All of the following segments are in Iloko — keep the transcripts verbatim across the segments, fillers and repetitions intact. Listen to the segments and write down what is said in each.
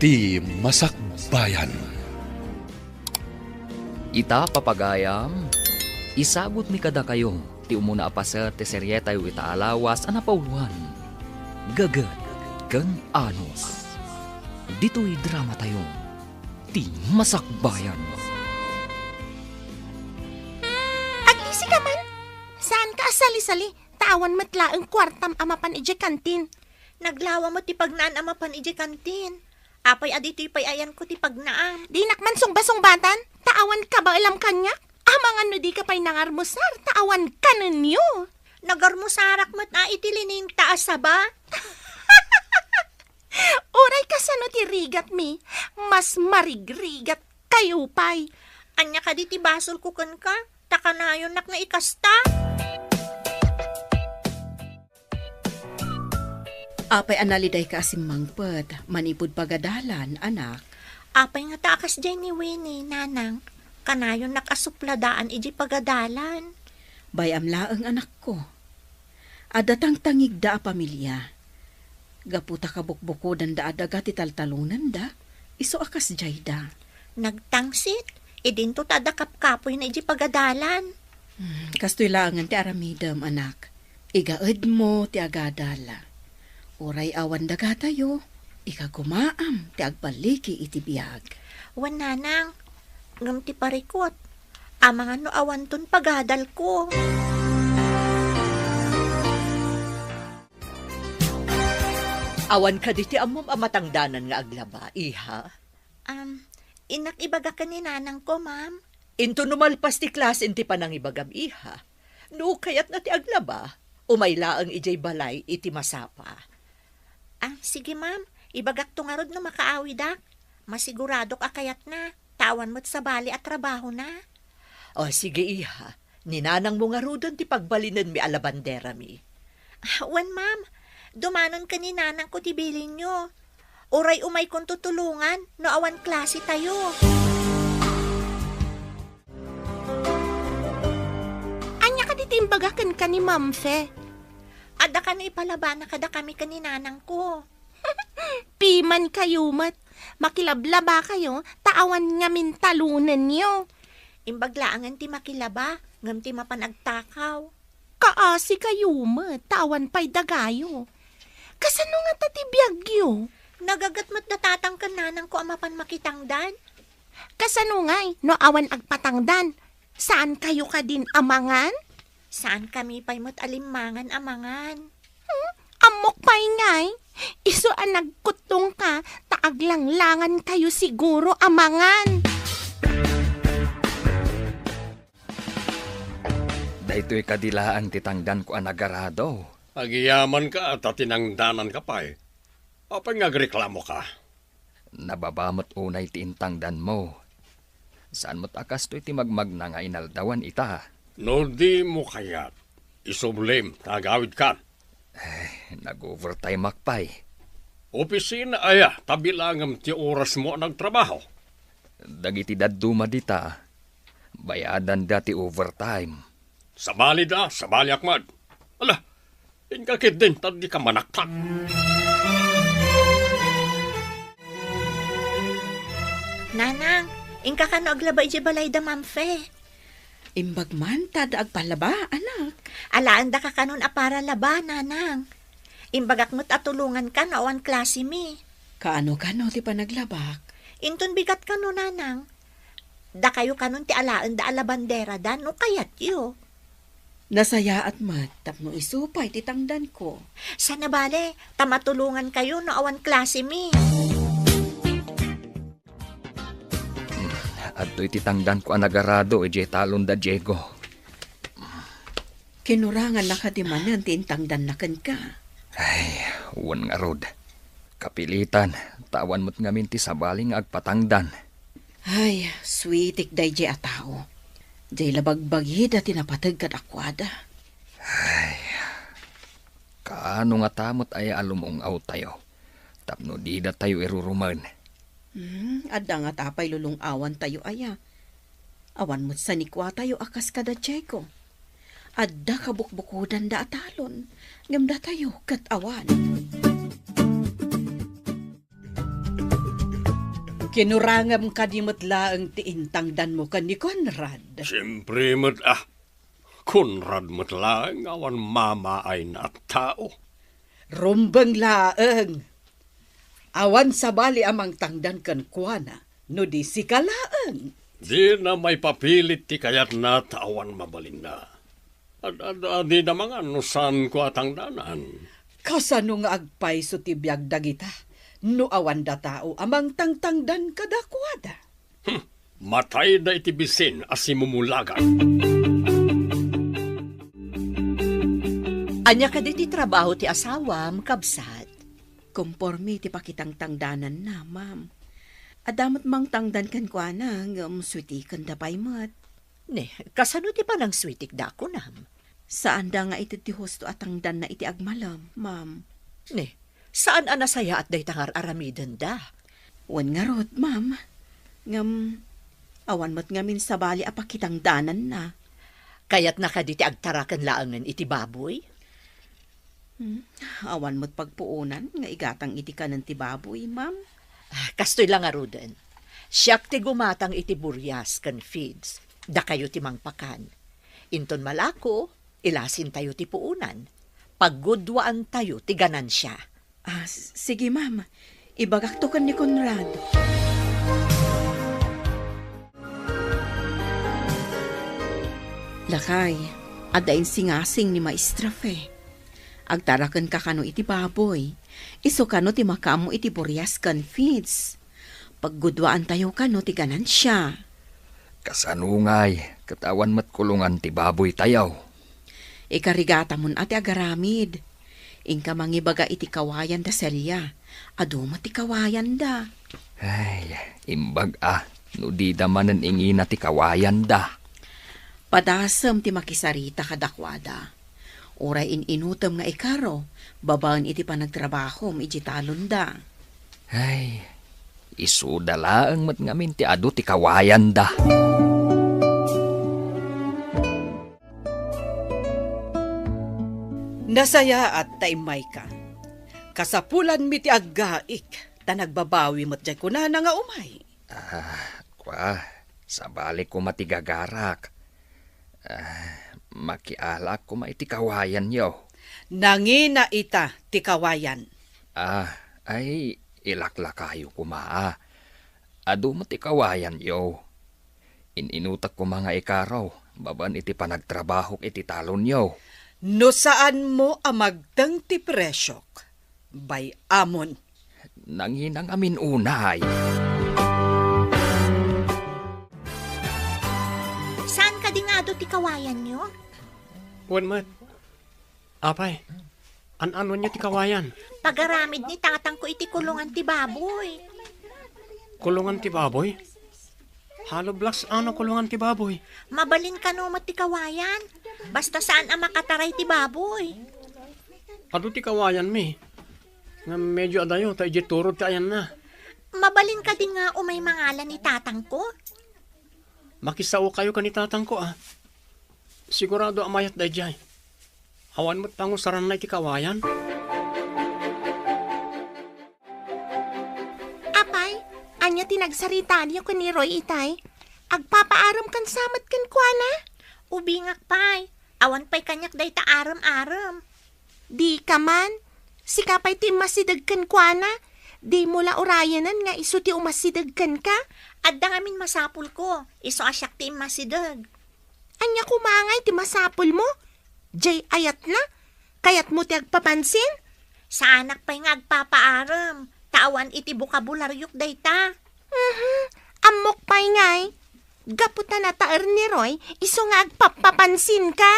Ti Masakbayan. Ita, papagayam, isagutmi kadakayo ti umuna a paset ti serietayo ita a lawas a napauloan, Gaged ken Anos. Ditoy dramatayo, Ti Masakbayan. Agising ka man. Saanka a salisali, ta awan met laeng kuartam a mapan idiay kantin. Naglawa met ti pagnaan a mapan idiay kantin. Apay a ditoy pay ayanko ti pagnaam? Dinak man sungbasungbatan, ta awan kabaelam kaniak. Amangan no dika pay nangarmusar, ta awan kanenyo. Nagarmusarak met a iti lining ta a saba. Uray kasano ti rigatmi, mas marigrigat kayo pay. Ania kadi ti basolko kenka? Ta kanayonnak nga ikasta. Apay a nalidayka a simmangpet manipud pagadalan, anak? Apay ngata a kasdiay ni Winnie, nanang? Kanayonnak a supladaan idiay pagadalan. Bay-am laeng, anakko. Adda tangtangigda a pamilia. Gapu ta kabukbukodanda a daga ti taltalonanda, isu a kasdiayda. Nagtangsit, idinto ta adda kapkapoyna idiay pagadalan. Hmm, kastoy laengen ti aramidem, anak. Igaedmo ti agadal. Uray awan dagatayo, ikagumaam ti agballigi iti biag. Wen, nanang, ngem ti parikut, amangan no awanton pagadalko. Awan kadi ti ammom a matangdanan nga aglaba, iha? Am, innak ibaga ken ni nanangko, ma'am. Into no malpas ti klasen ti panangibagam, iha. No kayatna ti aglaba, umay laeng idiay balay iti masapa. Ah, sige, ma'am. Ibagakto ngarud no makaawidak. Masiguradok a kayatna, ta awan met sabali a trabahona. O, sige, iha. Ni nanangmo ngaruden ti pagbalinenmi a labanderami. Ah, wen, ma'am. Dumanon ken ni nanangko ti bilinyo. Uray umaykonto tulongan no awan klasetayo. Ania kadi ti imbaga kenka ni Ma'am Fe? Adda kano ipalabana kadakami ken ni nanangko. Pimankayo met. Makilablabakayo, ta awan ngamin talonenyo. Imbag laengen ti makilaba, ngem ti mapan agtakaw. Kaasikayo met, ta awan pay dagayo. Kasano ngata ti biagyo? Nagaget met da tatang ken nanangko a mapan makitangdan. Kasano ngay no awan agpatangdan? Saankayo kadin a mangan? Saankami pay met a limmangan a mangan. Hmm? Ammok pay ngay, isu a nagkuttongka ta aglanglangankayo siguro a mangan. Daytoy kadi laeng ti tangdanko a nagarado. Agyamanak ta tinangdananka pay. Apay nga agreklamoka? Nababa met unay ti intangdanmo. Saan met a kastoy ti magmagna nga inaldawan ita. No dimo kayat, isublim ta agawidkan. Eh, nag-overtime-ak pay. Opisina aya ta bilangem ti orasmo a nagtrabaho? Dagiti dadduma dita, bayadanda ti overtime. Sabalida, sabaliak met. Ala, inka ketdin ta dika manaktak. Nanang, inka kano aglaba idiay balayda, Ma'am Fe? Imbag man ta adda agpalaba, anak. Alaendaka kanon a para laba, nanang. Imbagak met a tulonganka no awan klasemi. Kaano kano ti panaglabak? Inton bigat kano, nanang. Dakayo kanon ti alaenda a labanderada no kayatyo. Nasayaat met tapno isu pay ti tangdanko. Sana bale, ta matulongankayo no awan klasemi. Hmm, adtoy ti tangdanko a nagarado idiay talon da Diego. Kinurangannaka di manen ti intangdanna kenka. Ay, wen ngarud. Kapilitan, ta awan met ngamin ti sabali nga agpatangdan. Ay, sweetik daydiay a tao. Diay la bagbagida ti napateg kad a kuada. Ay, kaano ngata met aya a lumung-awtayo tapno didatayo irurumen? Hmm, adda ngata pay lulung-awantayo aya? Awan met sanikuatayo a kas kada Diego. Adda kabukbukodanda a talon, ngem datayo ket awan. Kinurangem kadi met laeng ti intangdanmo ken ni Conrad? Siempre met a. Conrad met laeng awan mamaayna a tao. Rumbeng laeng. Awan sabali a mangtangdan kenkuana no di sika laeng. Dina maipapilit ti kayatna ta awan mabalinna. Ad-, ad-, adida mangan no saanko a tangdanan. Kasano nga agpayso ti biag dagita no awanda tao a mangtangtangdan kadakuada? Hmm, matayda iti bisin a simumulagan. Ania kadi ti trabaho ti asawam, kabsat? Komporme ti pakitangtangdananna, ma'am. Adda met mangtangdan kenkuana, ngem suetikenda pay met. Ne, kasano ti panangsuetikda a kunam? Saanda nga ited ti husto a tangdanna iti agmalem, ma'am. Ne, saan a nasayaat dayta nga ar-aramidenda? Wen ngarud, ma'am. Ngem, awan met ngamin sabali a pakitangdananna. Kayatna kadi ti agtaraken laengen iti baboy? Hmm, awan met pagpuonan nga igatang iti kanen ti baboy, ma'am. Ah, kastoy la ngaruden. Siak ti gumatang iti burias ken feeds. Dakayo ti mangpakan. Inton malako, ilasintayo ti puonan. Paggudwaantayo ti ganansia. Ah, s-, sige, ma'am. Ibagakto ken ni Conrad. Lakay, adda insingasing ni Maestra Fe. Agtaraken ka kano iti baboy. Isu kano ti makaammo iti burias ken feeds. Paggudwaantayo kano ti ganansia. Kasano ngay, ket awan met kulongan ti baboytayo? Ikarigatamon a ti agaramid. Inka mangibaga iti kawayan da Celia. Adu met ti kawayanda. Ay, imbag a, no dida manen ingina ti kawayanda. Padasem ti makisarita kadakuada. Uray in-inutem nga ikaro, babaen iti panagtrabahom iti talonda. Ay, isuda laeng met ngamin ti adu ti kawayanda. Nasayaat ta immayka. Kasapulanmi ti aggaik, ta nagbabawi met jay kunana nga umay. Ah, kua, sabali koma ti gagarak. Ah, makialaak koma iti kawayanyo. Nangina ita ti kawayan. Ah, ay, ilaklakayo koma, ah. Adu met ti kawayanyo. In-inutek koma nga ikaro, babaen iti panagtrabahok iti talonyo. No saanmo a magteng ti presiok, bay-amon. Nangina ngamin unay. Saan kadi nga adu ti kawayanyo? Wen met. Apay, an-anonyo ti kawayan? Pagaramid ni tatangko iti kulongan ti baboy. Kulongan ti baboy? Hollow blocks a no kulongan ti baboy? Mabalin kano met ti kawayan. Basta saan a makataray ti baboy. Adu ti kawayanmi. Ngem medyo adayo ta idiay turod ti ayanna. Mabalin kadi nga umay mangala ni tatangko? Makisaokayo ken ni tatangko, a. Sigurado a mayat daydiay. Awan met pangusaranna iti kawayan. Apay, ania ti nagsaritayo ken ni Roy itay? Agpapaarem kan sa met kenkuana? Ubingak pay. Awan pay kaniak dayta arem-arem. Dika man. Sika pay ti immasideg kenkuana. Dimo la urayanen nga isu ti umasideg kenka. Adda ngamin masapulko. Isu a siak ti immasideg. Ania koma ngay ti masapulmo? Jay ayatna? Kayatmo ti agpapansin? Saanak pay nga agpapaarem, ta awan iti bokabularyo dayta. Mhm, ammok pay ngay. Gapu ta nataer ni Roy, isu nga agpappapansinka.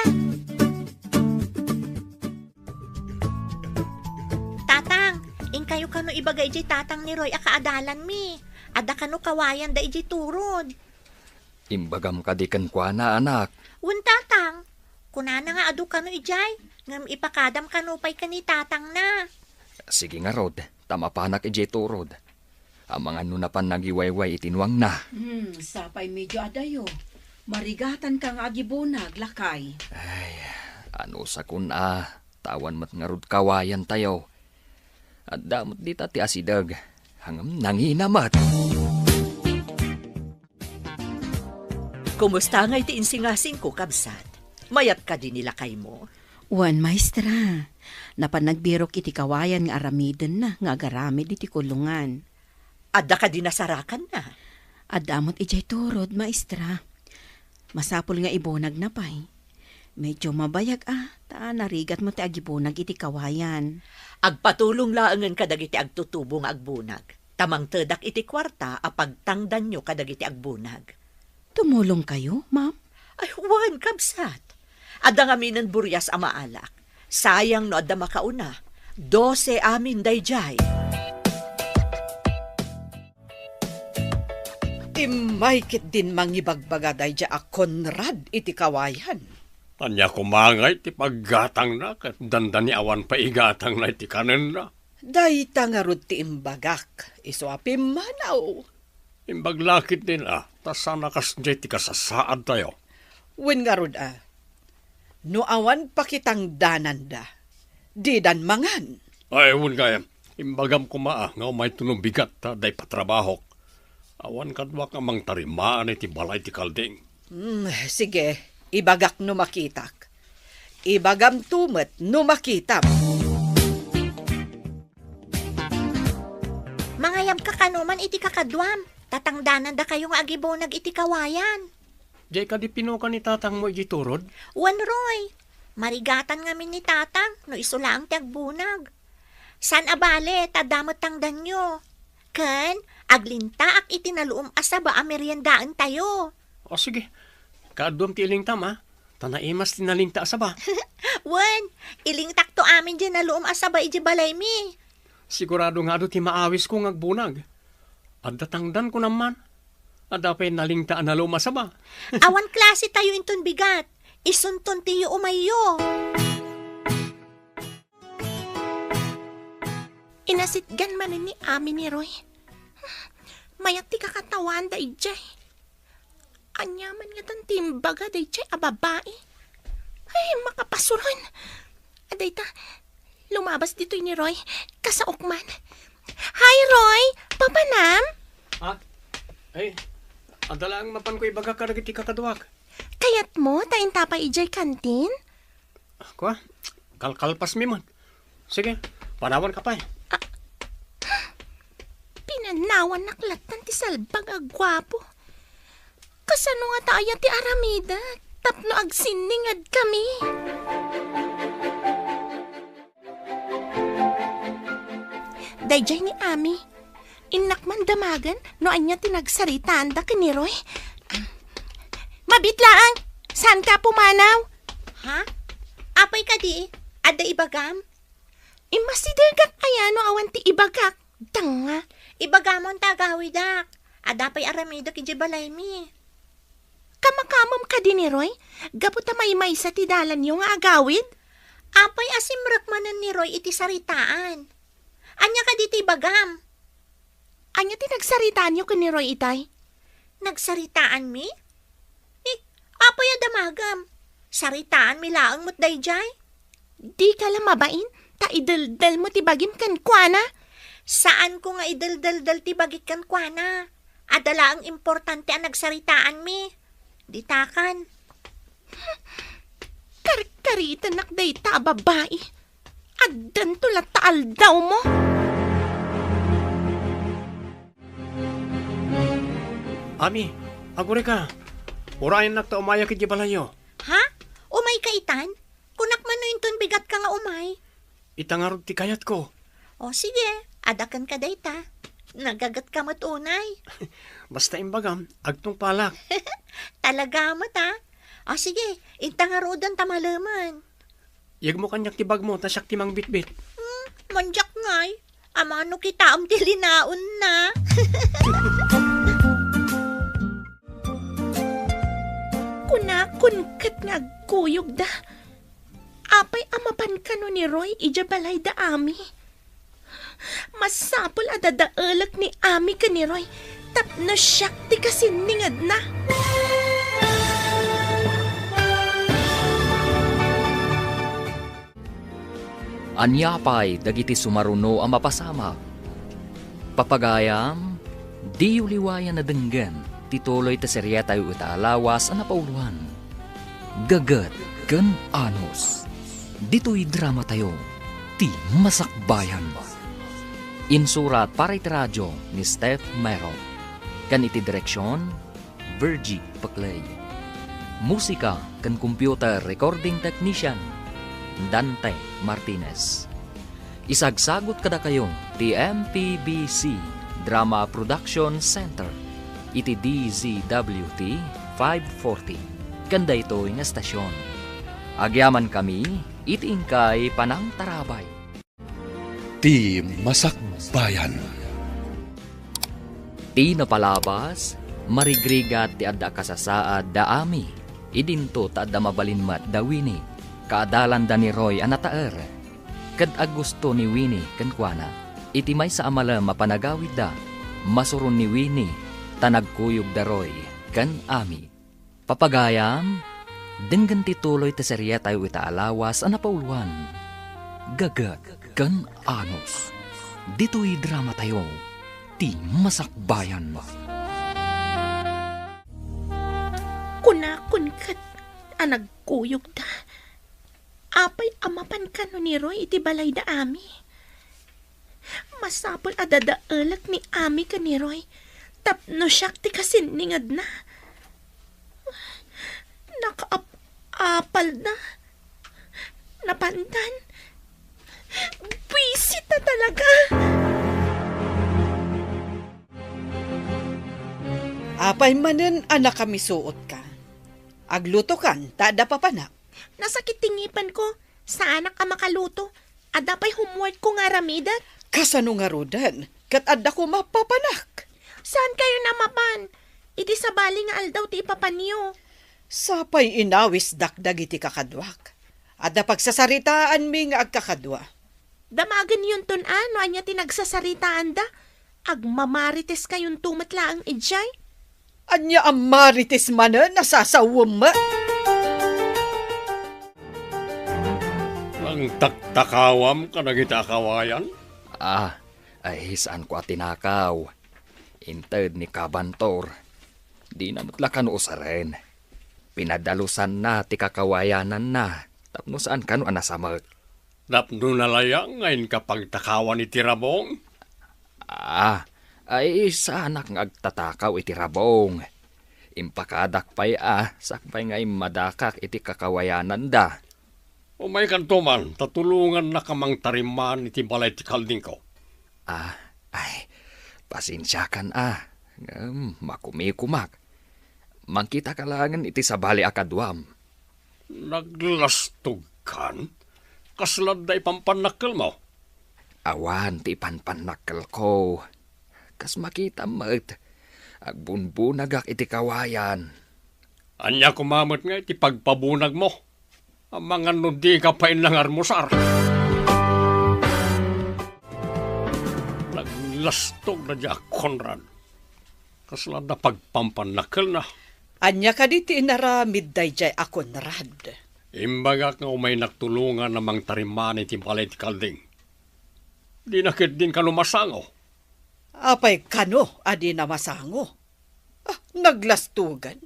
Tatang, inkayo kano ibaga idiay tatang ni Roy a kaadalanmi. Adda kano kawayanda idiay turod. Imbagam kadi kenkuana, anak? Wen, tatang. Kunana nga adu kano idiay, ngem ipakadam kano pay ken ni tatangna. Sige ngarud, ta mapanak idiay turod. Amangan no napan nagiwayway iti nuangna. Hmm, sapay medyo adayo. Marigatanka nga agibunag, lakay. Ay, anusakon a, ta awan met ngarud kawayantayo. Adda met dita ti asideg, ngem nangina met. Kumusta ngay ti insingasingko, kabsat? Mayat kadi ni lakaymo? Wen, maestra. Napan nagbirok iti kawayan nga aramidenna nga agaramid iti kulongan. Adda kadi nasarakanna? Adda met idiay turod, maestra. Masapul nga ibunagna pay. Medyo mabayag a, ta narigat met ti agibunag iti kawayan. Agpatulong laengen kadagiti agtutubo nga agbunag. Ta mangtedak iti kuarta a pagtangdanyo kadagiti agbunag. Tumulongkayo, ma'am? Ay, wen, kabsat. Adda ngaminen burias a maalak. Sayang no adda makauna. Dose amin daydiay. Immay ketdin mangibagbaga daydiay a Conrad iti kawayan. Ania koma ngay ti paggatangna ket dandani awan pay igatangna iti kanenna? Dayta ngarud ti imbagak, isu a pimmanaw. Imbag la ketdin a, ta saan a kasdiay ti kasasaadtayo. Wen ngarud a, no awan pakitangdananda, didan mangan. Ay, wen gayam, imbagam koma a, nga umayto no bigat ta adda ipatrabahok. Awan kaduak nga mangtarimaan iti balay ti kalding. Hmm, sige, ibagak no makitak. Ibagamto met no makitam. Mangayabka kano man iti kakaduam, ta tangdanandakayo nga agibunag iti kawayan. Diay kadi pinukan ni tatangmo idiay turod? Wen, Roy. Marigatan ngamin ni tatang no isu laeng ti agbunag. Saan a bale, ta adda met tangdanyo. Ken, aglintaak iti naluom a saba a meriendaentayo. O, sige. Kaaduam ti ilingtam, a? Ta naimas ti nalinta a saba. Wen, ilingtakto amin diay naluom a saba idiay balaymi. Sigurado nga adu ti maawisko nga agbunag. Adda tangdan, kunam man. Adda pay nalinta a naluom a saba. Awan klasetayo inton bigat. Isunton ti umayyo. Inasitgan manen ni Ami ni Roy. Mayat ti kakatawaan daydiay. Ania man ngatan ti imbaga daydiay a babai? Ay, makapasuron! Adayta, lumabas ditoy ni Roy. Kasaok man. Hi, Roy! Papanam? Ah? Ay, adda laeng mapanko ibaga kadagiti kakaduak. Kayatmo ta inta pay idiay kantin? Kua, kalkalpasmi man. Sige, panawanka pay. Ah, pinanawannak lattan ti salbag a guapo. Kasano ngata aya ti aramidek tapno agsinningedkami? Daydiay ni Ami. Innak man damagen no ania ti nagsaritaanda ken ni Roy. Mabiit laeng, saanka a pumanaw? Ha? Apay kadi? Adda ibagam? Immasidegak aya no awan ti ibagak, danga. Ibagamon ta agawidak. Adda pay aramidek idiay balaymi. Kamakamam kadi ni Roy, gapu ta maymaysa ti dalanyo nga agawid? Apay a simrek manen ni Roy iti saritaan? Ania kadi ti ibagam? Ania ti nagsaritaanyo ken ni Roy itay? Nagsaritaanmi? Eh, apay a damagem? Saritaanmi laeng met daydiay. Dika la mabain, ta ideldelmo ti bagim kenkuana. Saanko nga ideldeldel ti bagik kenkuana. Adda laeng importante a nagsaritaanmi. Ditakan. Karkaritennak dayta a babai. Addanto latta aldawmo. Ami, agurayka. Urayennak ta umayak idiay balayyo. Ha? Umayka itan? Kunak man no inton bigatka nga umay. Ita ngarud ti kayatko. O, sige, adda kenka dayta. Nagagetka met unay. Basta imbagam, agtungpalak. Talaga met, a? O, sige, inta ngaruden ta malemen. Yegmo kaniak ti bagmo, ta siak ti mangbitbit. Hmm, mandiak ngay. Amano kitaem ti linaonna. Kunakon ket nga agkuyogda. Apay a mapan kano ni Roy idiay balayda Ami? Masapul a dadaelek ni Ami ken ni Roy tapno siak ti kasinningedna. Ania pay dagiti sumaruno a mapasamak? Papagayam, diyo liwayan a denggen Iti tuloy ti serietayo ita a lawas a napauloan, Gaget ken Anus. Ditoy dramatayo, Ti Masakbayan. Insurat para iti radio ni Steph Mero. Ken iti direksion, Virgie Peclay. Musika ken computer recording technician, Dante Martinez. Isagsagut kadakayo ti M P B C Drama Production Center iti D Z W T five forty ken daytoy nga estasion. Agyamankami iti inkay panangtarabay. Ti Masakbayan. Ti napalabas, marigrigat ti adda a kasasaad da Ami. Idinto ta adda mabalin met da Winnie, kaadalanda ni Roy a nataer. Ket agusto ni Winnie kenkuana. Iti maysa a malem a panagawidda, masuron ni Winnie ta nagkuyog da Roy ken Ami. Papagayam, denggen ti tuloy ti serietayo ita a lawas a napauloan, Gaget ken Anus. Ditoy dramatayo, Ti Masakbayan. Kunakon ket a nagkuyogda. Apay a mapan kano ni Roy iti balayda Ami? Masapul a dadaelek ni Ami ken ni Roy tapno siak ti kasinningedna. Nakaap-apalda. Napandan. Buisit a talaga. Apay manen a nakamisuotka? Aglutokan ta adda papanak. Nasakit ti ngipenko. Saanak a makaluto. Adda pay homeworkko nga aramidek. Kasano ngaruden? Ket adda koma papanak. Saankayon a mapan? Idi sabali nga aldaw ti ipapanyo. Sapay inawisdak dagiti kakaduak. Adda pagsasaritaanmi nga agkakadua. Damagennonton a no ania ti nagsasaritanda. Agmamariteskayonto met laeng idiay. Ania a marites manen a sasawem met? Nangtaktakawam kadagiti a kawayan? Ah, ay, saanko a tinakaw. Inted ni Kabantor. Dina met la kano usaren. Pinadalusanna ti kakawayananna tapno saan kano a nasamek. Tapno nalayang nga inka pagtakawan iti rabong? Ah, ay, saanak nga agtatakaw iti rabong. Impakadak pay a sakbay nga immadakak iti kakawayananda. Umaykanto man, ta tulongannaka mangtarimaan iti balay ti kaldingko. Ah, ay, pasensiakan a. Ngem makumikumak. Mangkitaka laengen iti sabali a kaduam. Naglastogkan? Kasla adda ipampannakkelmo? Awan ti ipanpannakkelko. Kas makitam met, agbunbunagak iti kawayan. Ania koma met nga iti pagpabunagmo? Amangan no dika pay nangarmusar. Naglastog daydiay a Conrad. Kasla adda pagpampannakkelna. Ania kadi ti inaramid daydiay a Conrad? Imbagak nga umaynak tulongan a mangtarimaan iti balay ti kalding. Dina ketdin kano masango. Apay kano a dina masango? Ah, naglastogan.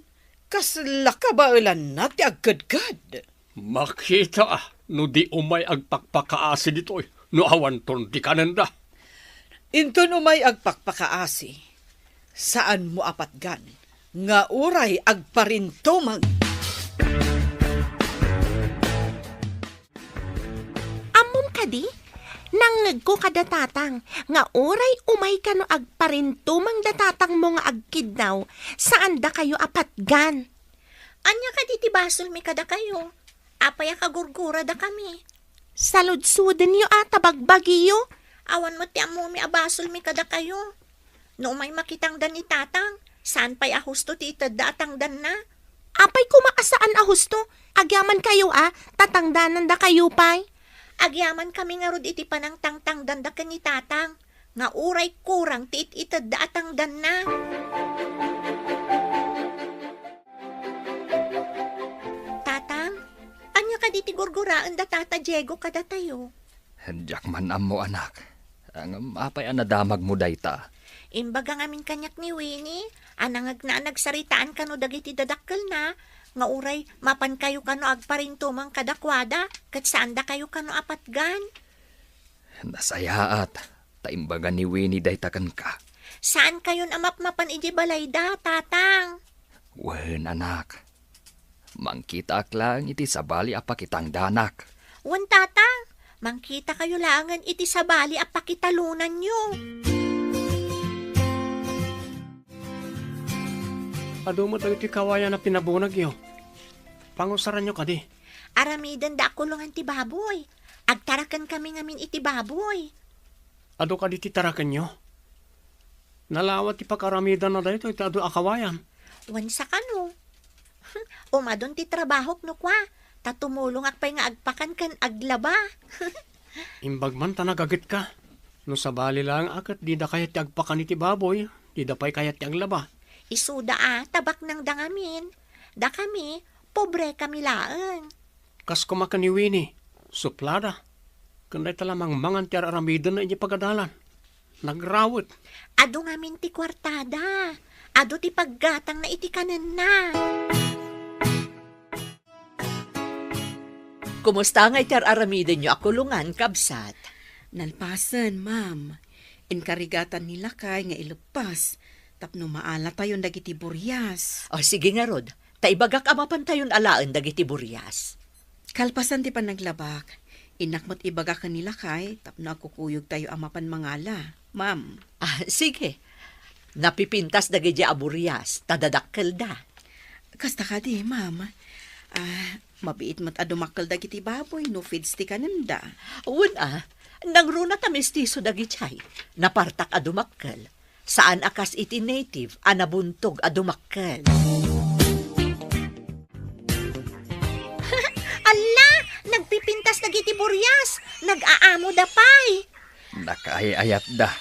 Kasla kabaelanna ti agkedked. Makita no di umay agpakpakaasi ditoy no awanton ti kanenda. Inton umay agpakpakaasi, saanmo a patgan nga uray agparintumeng. Ammom kadi? Nangngegko kada tatang nga uray umay kano agparintumeng da tatangmo nga agkidnaw, saandakayo a patgan. Ania kadi ti basolmi kadakayo? Apay a kagurguradakami? Saludsodenyo a ta bagbagiyo. Awan met ti ammomi a basolmi kadakayo. No umay makitangdan ni tatang, saan pay a husto ti itedda a tangdanna? Apay koma a saan a husto? Agyamankayo a, ta tangdanandakayo pay. Agyamankami ngarud iti panangtangtangdanda ken ni tatang, nga uray kurang ti it-itedda a tangdanna. Tatang, ania kadi ti gurguraen da Tata Diego kadatayo? Diak man ammo, anak. Ngem apay a nadamagmo dayta? Imbaga ngamin kaniak ni Winnie a nangngegna a nagsaritaan kano dagiti dadakkelna nga uray mapankayo kano agparintumeng kadakuada ket saandakayo kano a patgan. Nasayaat, ta imbaga ni Winnie dayta kenka. Saankayon a mapmapan idiay balayda, Tatang? Wen, anak. Mangkitaak laeng iti sabali a pakitangdanak. Wen, Tatang, mangkitakayo laengen iti sabali a pakitalonanyo. Adu met dagiti kawayan a pinabunagyo. Pangusaranyo kadi? Aramidenda a kulongan ti baboy. Agtarakenkami ngamin iti baboy. Adu kadi ti tarakenyo? Nalawa ti pag-aramidanna daytoy ti adu a kawayan. Wen, sakano? Umadun ti trabahok no kua, ta tumulongak pay nga agpakan ken aglaba. Imbag man ta nagagetka. No sabali laeng a ket dida kayat ti agpakan iti baboy, dida pay kayat ti aglaba. Isuda a, ta baknangda ngamin. Dakami, pobrekami laeng. Kas koma ken ni Winnie, suplada. Ken dayta la mangmangan ti ar-aramidenna idiay pagadalan. Nagrawet. Adu ngamin ti kuartada. Adu ti paggatangna iti kanenna. Kumusta ngay ti ar-aramidenyo a kulongan, kabsat? Nalpasen, ma'am. Inkarigatan ni lakay nga ileppas tapno maalatayon dagiti burias. O, sige ngarud, ta ibagak a mapantayon alaen dagiti burias. Kalpasan ti panaglabak, innak met ibaga ken ni lakay tapno agkukuyogtayo a mapan mangala, ma'am. Ah, sige. Napipintas dagiti a burias, ta dadakkelda. Kasta kadi, ma'am. Ah, mabiit met a dumakkel dagiti baboy no feeds ti kanenda. Wen a, nangruna ta mestizo dagiti ay. Napartak a dumakkel. Saan a kas iti native a nabuntog a dumakkel. Alla! Nagpipintas dagiti burias! Nag-aamoda pay! Nakaay-ayatda.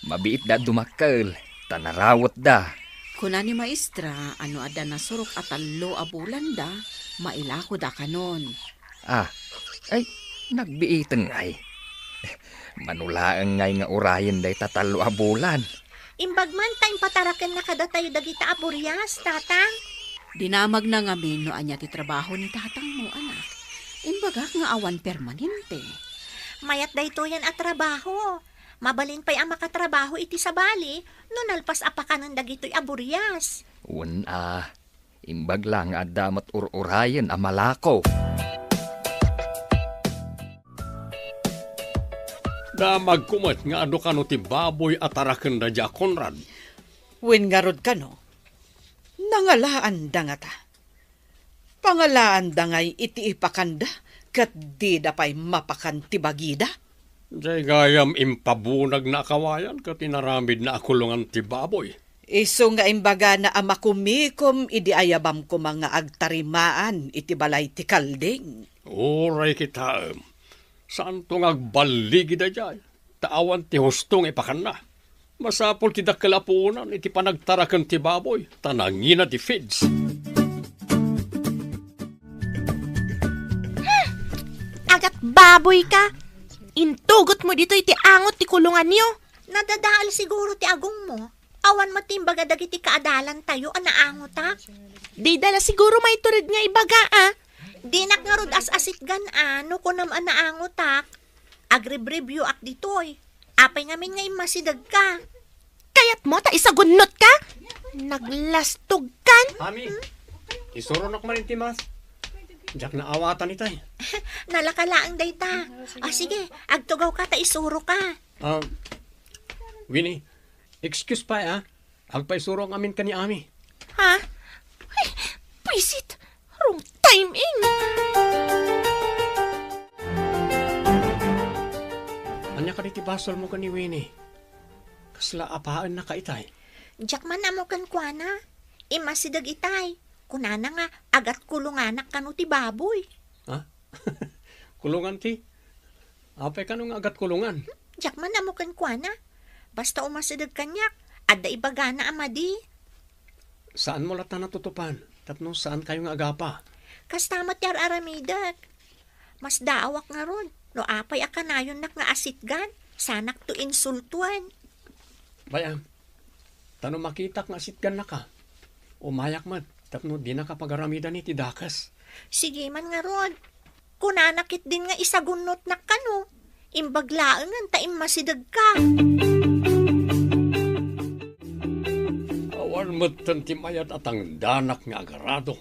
Mabiitda a dumakkel, ta narawetda. Kuna ni Maestra a no adda nasurok a tallo a bulanda, mailakoda kanon. Ah, ay, nagbiiten ngay. Mano laeng ngay nga urayen dayta tallo a bulan. Imbag man ta impatarakenna kadatayo dagita a burias, Tatang. Dinamagna ngamin no ania ti trabaho ni tatangmo, anak. Imbagak nga awan permanente. Mayat daytoyen a trabaho. Mabalin pay a makatrabaho iti sabali no nalpas a pakanen dagitoy a burias. Wen a, imbag la nga adda met ur-urayen a malako. Damagko met nga adu kano ti baboy a tarakenda dia Conrad. Wen ngarud kano, nangalaanda ngata. Pangalaanda ngay iti ipakanda, ket dida pay mapakan ti bagida. Jay gayam impabunagna a kawayan ket inaramidna a kulongan ti baboy. Isu nga imbagana a makumikom idi ayabam koma nga agtarimaan iti balay ti kalding. Uray kitaem, saanto nga agballigida jay, ta awan ti husto nga ipakanna. Masapul ti dakkel a puonan iti panagtaraken ti baboy, ta nangina ti feeds. Agat baboy ka! Intugot mo ditoy ti angot ti kulunganyo. Nadadael siguro ti agongmo. Awan met ti imbaga dagiti kaadalantayo a naangotak. Dida la siguro maitured nga ibaga, a. Dinak ngarud as-asitgan, a, no kunam a naangotak. Agribribioak ditoy. Apay ngamin nga immasidegka? Kayatmo ta isagunnotka? Naglastogkan? Ami, isuronok man ti mas. Diak naawatan itay. Nalaka laeng dayta. A, sige, agtugawka ta isuroka. Ah, Winnie, excuse pay, a. Agpaisuro ngamin ken ni Ami. Ha? Ay, buisit! Wrong timing! Ania kadi ti basolmo ken ni Winnie? Kasla apaennaka itay? Diak man ammo kenkuana. Immasideg itay. Kunana nga agat kulunganak kano ti baboy. Ha? Kulungan ti? Apay kano nga agat kulungan? Diak man ammo kenkuana. Basta umasideg kaniak, adda ibagana a madi. Saanmo latta natutupan tapno saankayo nga agapa? Kasta met ti ar-aramidek. Masdaawak ngarud no apay a kanayonnak nga asitgan, saanakto insultoen. Bay-am, Ta no makitak nga sitgannaka, umayak met tapno dinaka pagaramidani ti dakes. Sige man ngarud. Kunana ketdin nga isagunnotnak kano. Imbag laengen ta immasidegka. Awan metten ti mayat a tangdanak nga agarado,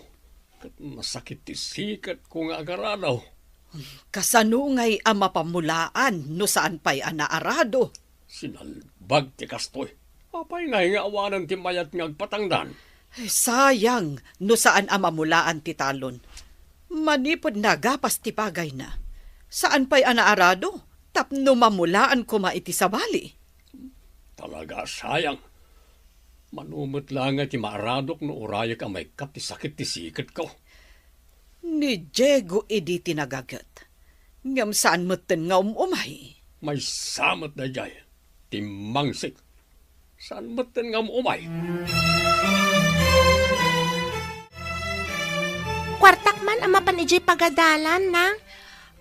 ket masakit ti siketko nga agarado. Kasano ngay a mapamulaan no saan pay a naarado? Sinalbag ti kastoy. Apay ngay nga awanen ti mayat nga agpatangdan? Ay, sayang no saan a mamulaan ti talon. Manipud nagapas ti pagayna, saan pay a naarado tapno mamulaan koma iti sabali. Talaga a sayang. Mano met laeng ti maaradok no urayek a maikkat ti sakit ti siketko. Ni Diego idi ti nagaget, ngem saan metten nga um-umay. Maysa met daydiay, timmangsik. Saan metten nga um-umay. Kuartak man a mapan idiay pagadalan, Nang.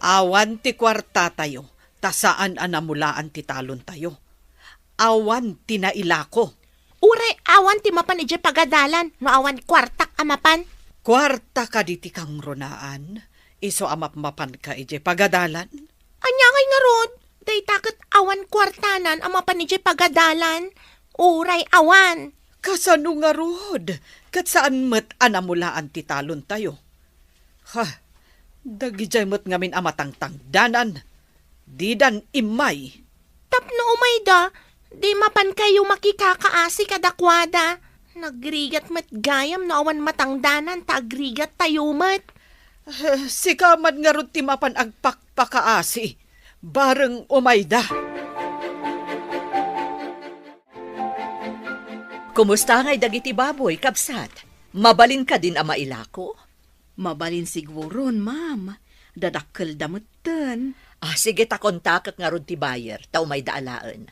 Awan ti kuartatayo, ta saan a namulaan ti talontayo. Awan ti nailako. Uray awan ti mapan idiay pagadalan no awan kuartak a mapan. Kuarta kadi ti kangrunaan, isu a mapmapanka idiay pagadalan? Ania ngay ngarud? Dayta ket awan kuartanan a mapan idiay pagadalan. Uray awan. Kasano ngarud? Ket saan met a namulaan ti talontayo. Ha, dagidiay met ngamin a matangtangdanan, didan immay. Tapno umayda, di mapankayo makikakaasi kadakuada. Nagrigat met gayam no awan matangdanan ta agrigattayo met. Eh, sika man ngarud ti mapan agpakpakaasi, bareng umayda. Kumusta ngay dagiti baboy, kabsat? Mabalin kadin a mailako? Mabalin siguron, ma'am. Dadakkelda metten. Ah, sige ta kontakek ngarud ti buyer, ta umayda alaen.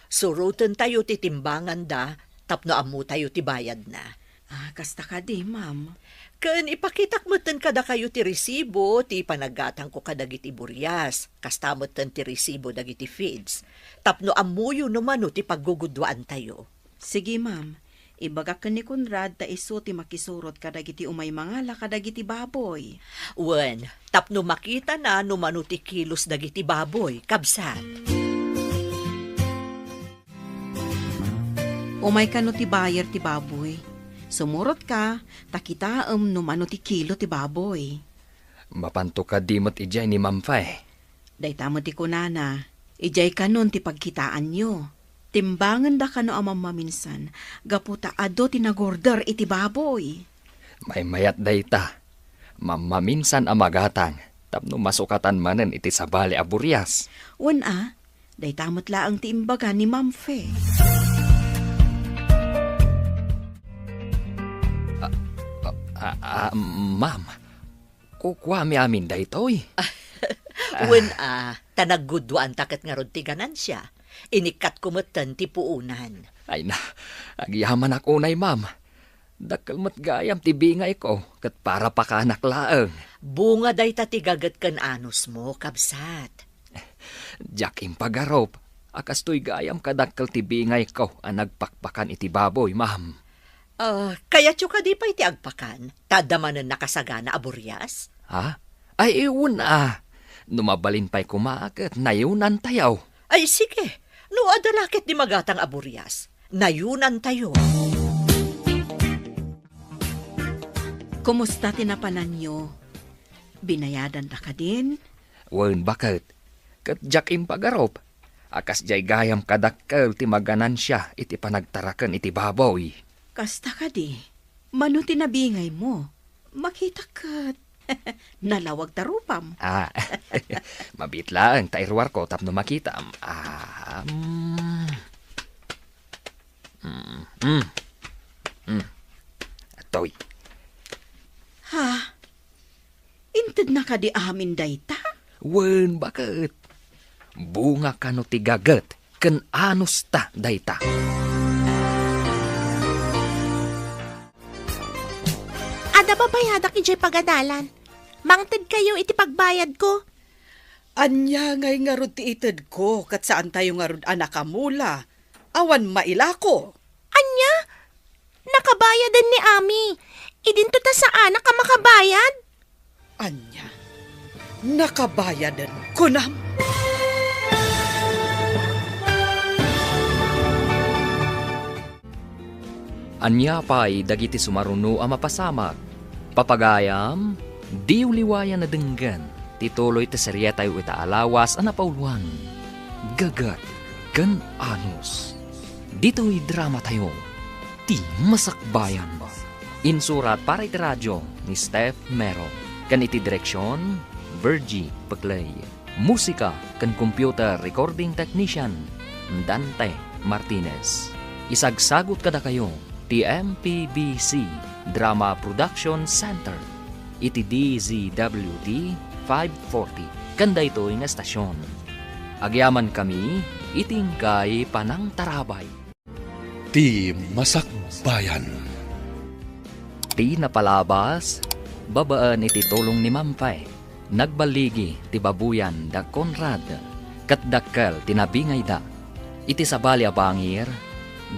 Surotentayo ti timbanganda tapno ammotayo ti bayadna. Ah, kasta kadi, ma'am. Ken ipakitak metten kadakayo ti resibo ti panaggatangko kadagiti burias, kasta metten ti resibo dagiti feeds, tapno ammoyo no mano ti paggugudduaantayo. Sige, ma'am. Ibagak ken ni Conrad ta isu ti makisurot kadagiti umay mangala kadagiti baboy. Wen, tapno makitana no mano ti kilos dagiti baboy, kabsat. Umay kano ti buyer ti baboy. Sumurotka, ta kitaem no mano ti kilo ti baboy. Mapanto kadi met idiay ni Ma'am Fe? Dayta met ti kunana, idiay kanon ti pagkitaanyo. Timbangenda kano a mammaminsan, gapu ta adu ti nagorder iti baboy. Maymayat dayta. Mammaminsan a magatang, tapno masukatan manen iti sabali a burias. Wen a, dayta met laeng ti imbaga ni Ma'am Fe. Ah, ah, ah, ah, ma'am, kukuami amin daytoy. Wen a, ta naggudduanta ket ngarud ti ganansia. Inikkatko metten ti puonan. Ay na, agyamanak unay, ma'am. Dakkel met gayam ti bingayko, ket para pakanak laeng. Bunga dayta ti gaget ken anusmo, kabsat. Diak impagarup a kastoy gayam kadakkel ti bingayko a nagpakpakan iti baboy, ma'am. Ah, kayatyo kadi pay ti agpakan, ta adda manen nakasagana a burias? Ha? Ay, wen a. No mabalin pay koma, ket nayunantayo. Ay, sige. No adda la ketdi magatang a burias, nayunantayo. Kumusta ti napananyo? Binayadanda kadin? Wen, baket. Ket diak impagarup a kasdiay gayam kadakkel ti maganansia iti panagtaraken iti baboy. Kasta kadi, mano ti nabingaymo? Makita ket nalawag ta rupam. Ah, mabiit laeng ta iruarko tapno makitam. Ah, mm. Mm, mm. Mm. Atoy. Ha? Intedna kadi amin dayta? Wen, baket. Bunga kano ti gaget ken anusta dayta. Adda babayadak idiay pagadalan. Mangtedkayo iti pagbayadko. Ania ngay ngarud ti itedko, ket saantayo ngarud a nakamula? Awan mailako. Ania? Kabayaden ni Ami. Idinto ta saanak a makabayad? Ania? Nakabayaden, kunam? Ania pay dagiti sumaruno a mapasamak? Papagayam, diyo liwayan a denggen ti tuloy ti serietayo ita a lawas a napauluan, Gagat ken Anus. Ditoy dramatayo, ti Masakbayan. Insurat para iti radio ni Steph Mero, ken iti direksion, Virgie Peclay. Musika ken computer recording technician, Dante Martinez. Isagsagut kadakayo ti M P B C Drama Production Center iti D Z W T five forty ken daytoy nga estasyon. Agyamankami iti inkay panangtarabay. Ti Masakbayan. Ti napalabas, babaen iti tulong ni Mampe, nagballigi ti baboyan da Conrad, ket dakkel ti nabingayda. Iti sabali a bangir,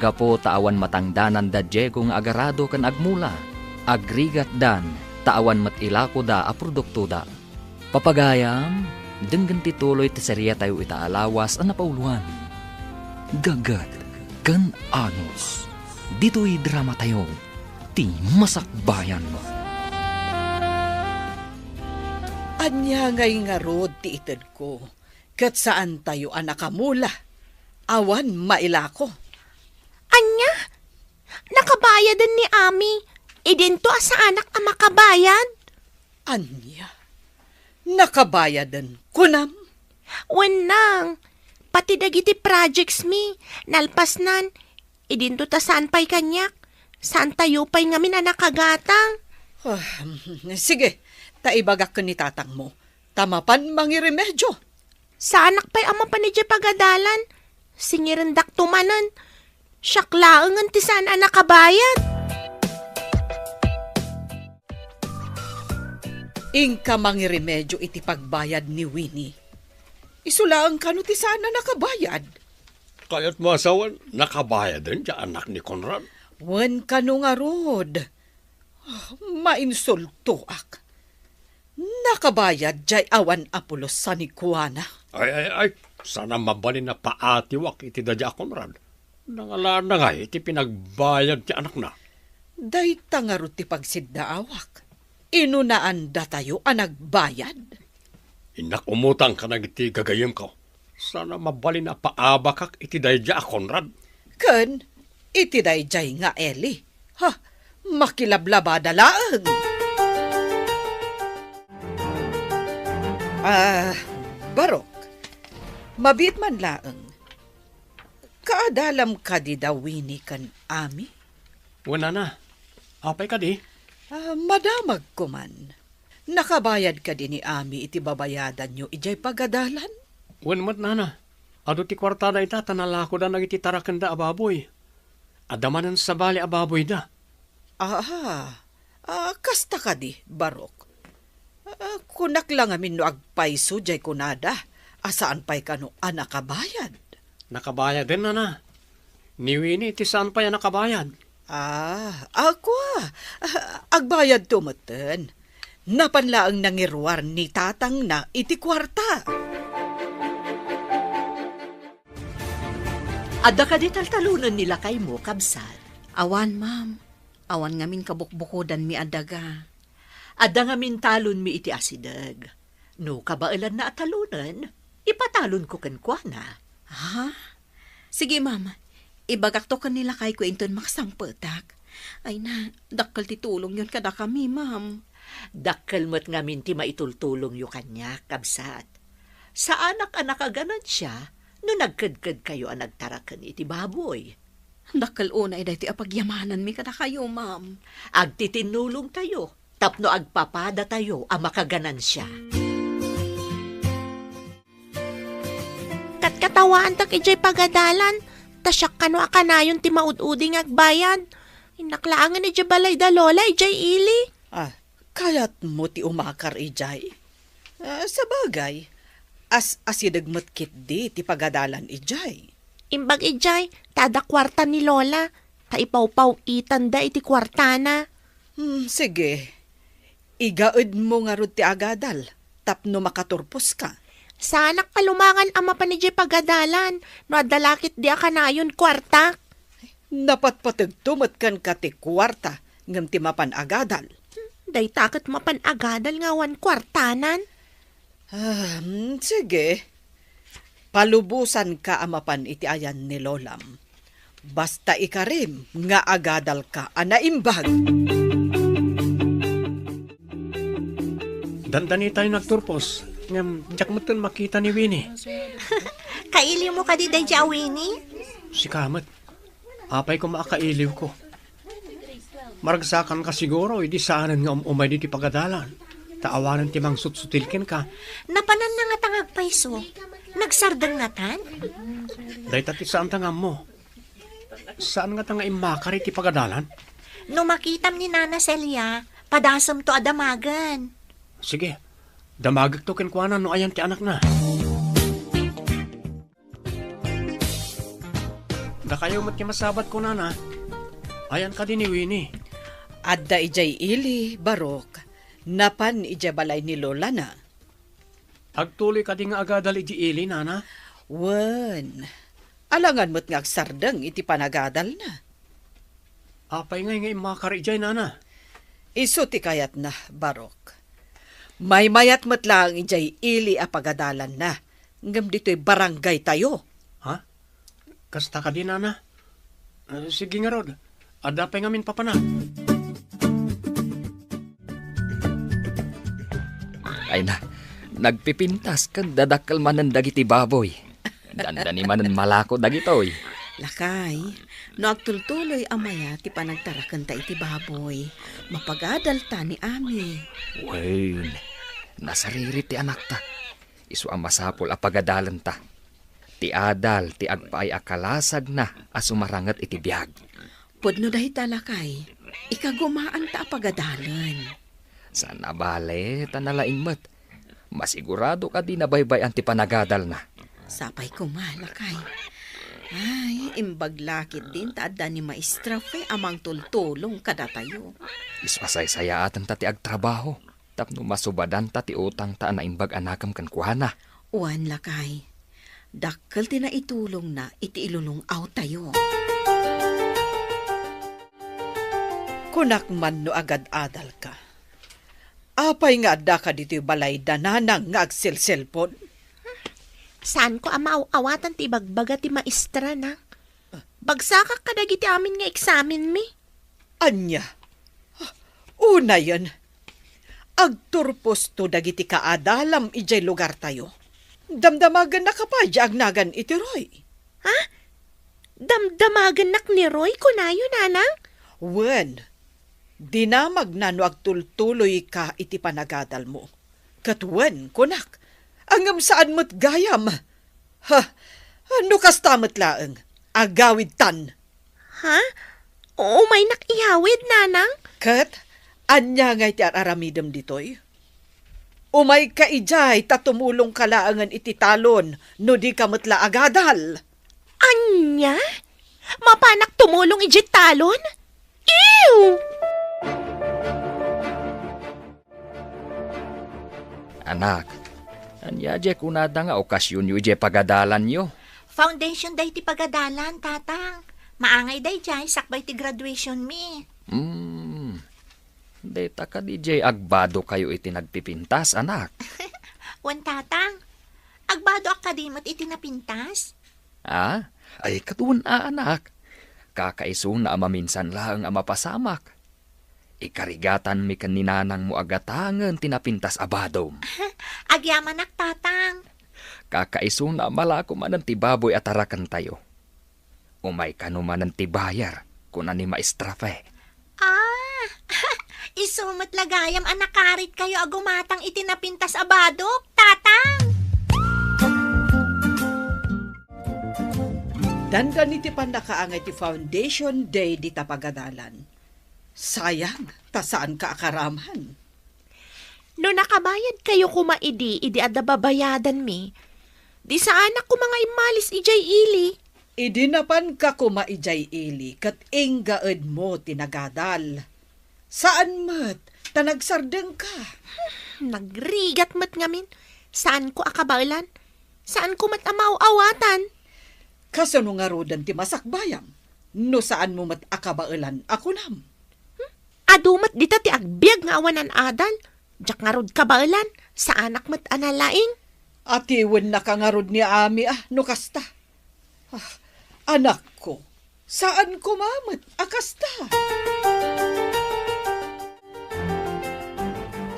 gapu ta awan matangdanan da Diego nga agarado ken agmula, agrigatdan ta awan met ilakoda a produktoda. Papagayam, denggen ti tuloy ti serietayo ita a lawas a napauluan, Gagat ken Anus. Ditoy dramatayo, ti Masakbayan. Ania ngay ngarud ti itedko, ket saantayo a nakamula? Awan mailako. Ania? Nakabayaden ni Ami. Idinto a saanak a makabayad? Ania? Nakabayaden, kunam? Wen nang, pati dagiti projects mi, nalpasnan, idinto ta saan pay kaniak, saantayo pay ngamin a nakagatang. Ah, sige, ta ibagak ken ni tatangmo, ta mapan mangiremedio. Saanak pay a mapan idiay pagadalan. Singirendak to manen. Siak laengen ti saan a nakabayad. Inka mangiremedio iti pagbayad ni Winnie. Isu laeng kano ti saan a nakabayad? Kayatmo a sawen, nakabayaden ti anak ni Conrad? Wen kano ngarud. Ah, mainsultoak. Nakabayad jay awan a pulos sanikuana. Ay, ay, ay, saan a mabalin a paatiwak iti daydiay a Conrad. Nangalaanna ngay iti pinagbayad ti anakna? Dayta ngarud ti pagsiddaawak. Inunaandatayo a nagbayad. Innak umutang kadagiti gagayyemko. Saan a mabalin a paabakak iti daydiay a Conrad. Ken iti daydiay nga Eli. Ha, makilablabada laeng. Ah, Barok, mabiit man laeng. Kaadalam kadi da Winnie ken Ami? Wen, nana. Apay kadi? Ah, madamagko man. Nakabayad kadi ni Ami iti babayadanyo idiay pagadalan? Wen met, nana. Adu ti kuartada ita ta nalakoda dagiti tarakenda a baboy. Adda manen sabali a baboyda. Aha. Ah, kasta kadi, Barok? Ah, kunak la ngamin no agpayso diay kunada a saan pay kano a nakabayad. Nakabayaden, nana. Ni Winnie ti saan pay a nakabayad. Ah, ako, ah, agbayadto metten. Napan laeng nangiruar ni tatangna iti kuarta. Adda kadi taltalonen ni lakaymo, kabsat? Awan, ma'am. Awan ngamin kabukbukodanmi a daga. Adda ngamin talonmi iti asideg. No kabaelanna a talonen, ipatalonko kenkuana. Ha? Sige, ma'am. Ibagakto ken ni lakayko inton maksangpetak. Ay na, dakkel ti tulongyon kadakami, ma'am. Dakkel met ngamin ti maitultulongyo kaniak, kabsat. Saanak a nakaganansia no nagkedkedkayo a nagtaraken iti baboy. Dakkel unay daytoy a pagyamananmi kadakayo, ma'am. Agtitinnulongtayo tapno agpapadatayo a makaganansia. Katkatawaantak idiay pagadalan, ta siak kano a kanayon ti maud-udi nga agbayad. Innak laengen idiay balay da Lola idiay ili. Ah, kayatmo ti umakar idiay? Ah, sabagay, as-asideg met ketdi ti pagadalan idiay. Imbag idiay, ta adda kuarta ni Lola. ta ipawpaw-itanda iti kuartana. Hmm, sige. Igaedmo ngarud ti agadal tapno makaturposka. Saanak palumangan a mapan idiay pagadalan no adda la ketdi a kanayon kuartak. Napatpategto met kenka ti kuarta ngem ti mapan agadal. Dayta ket mapan agadal nga awan kuartanan. Ah, hmm, sige. Palubosanka a mapan iti ayan ni Lolam. Basta ikarim nga agadalka a naimbag. Dandanitayo nagturpos, ngem diak metten makita ni Winnie. Kailiwmo kadi daydiay a Winnie? Sika met. Apay koma a kailiwko? Maragsakanka siguro idi saanen nga um-umay ditoy pagadalan, ta awanen ti mangsutsutil kenka. Napananna ngata nga agpayso? Nagsardeng ngatan? Dayta ti saanta nga ammo. Saan ngata nga immakar iti pagadalan? No makitam ni Nana Celia, padasemto a damagen. Sige, damagekto kenkuana no ayan ti anakna. Dakayo met ti masabat, kunana. Ayan kadi ni Winnie? Adda idiay ili, Barok. Napan idiay balay ni lolana. Agtuloy kadi nga agadal idiay ili, nana? Wen. Alangan met nga agsardeng iti panagadalna. Apay ngay nga immakar idiay, nana? Isu ti kayatna, Barok. Maymayat met laeng idiay ili a pagadalanna, ngem ditoy barangaytayo. Ha? Kasta kadi, nana? Ah, sige ngarud. Adda pay ngamin papanak. Ay na, nagpipintas ken dadakkel manen dagiti baboy. Dandani manen malako dagitoy. Lakay, no agtultuloy a mayat ti panagtarakenta iti baboy, mapagadalta ni Ami. Wen, nasariri ti anakta. Isu a masapul a pagadalenta. Ti adal ti agpaay a kalasagna a sumaranget iti biag. Pudno dayta, lakay, ikagumaanta a pagadalen. Saan a bale, ta nalaing met. Masigurado kadi nabaybay-an ti panagadalna. Sapay koma, lakay. Ay, imbag la ketdin ta adda ni Maestra Fe a mangtultulong kadatayo. Isu a saysayaaten ta ti agtrabaho tapno masubadanta ti utangta a naimbag a nakem kenkuana. Wen, lakay. Dakkel ti naitulongna iti ilulung-awtayo. Kunak man no agad-adalka. Apay nga addaka ditoy balay da nanang nga agselselpon? Saanko a maaw-awatan ti ibagbaga ti maestra, nak. Bagsakak kadagiti amin nga eksamenmi. Ania? Unayen, agturposto dagiti kaadalam idiay lugartayo. Damdamagennaka pay diay agnagan iti Roy. Ha? Damdamagennak ni Roy, kunayo, nanang? Wen, dinamagna no agtultuloyka iti panagadalmo. Ket wen, kunak, ngem saan met gayam. Ha, no kasta met laeng, agawidtan. Ha? Umaynak iyawid, nanang? Ket ania ngay ti ar-aramidem ditoy? Umayka idiay ta tumulongka laengen iti talon no dika met la agadal. Ania? Mapanak tumulong idiay talon? Ew! Anak, ania diay kunada nga okasionyo idiay pagadalanyo? Foundation day ti pagadalan, Tatang. Maangay daydiay sakbay ti graduation mi. Hmm. Dayta kadi diay agbado kayo iti nagpipintas, anak? Wen, Tatang. Agbado ak kadi met iti napintas? Ah? Ay, ket wen a, anak. Kakaisuna a maminsan laeng a mapasamak. Ikarigatanmi ken ni nanangmo a gatangen ti napintas a badom. Agyamanak, Tatang. Kakaisuna a malako manen ti baboy a tarakentayo. Umay kano manen ti bayar, kuna ni Maestra Fe. Ah, isu met la gayam a nakaritkayo a gumatang iti napintas a badok, Tatang. Dandani ti pannakaangay ti Foundation Day dita pagadalan. Sayang, ta saanka a karaman. No nakabayadkayo koma idi, idi adda babayadanmi, di saanak koma nga immalis idiay ili. Idi napanka koma idiay ili ket inggaedmo ti nagadal. Saan met ta nagsardengka. Nagrigat met ngamin. Saanko a kabaelan. Saanko met a maaw-awatan. Kasano ngaruden ti masakbayam no saanmo met a kabaelan a kunam? Hmm? Adu met dita ti agbiag nga awanan adal. Diak ngarud kabaelan, saanak met a nalaing. Atiwennaka ngarud ni Ami a no kasta. Ah, anakko, saan koma met a kasta.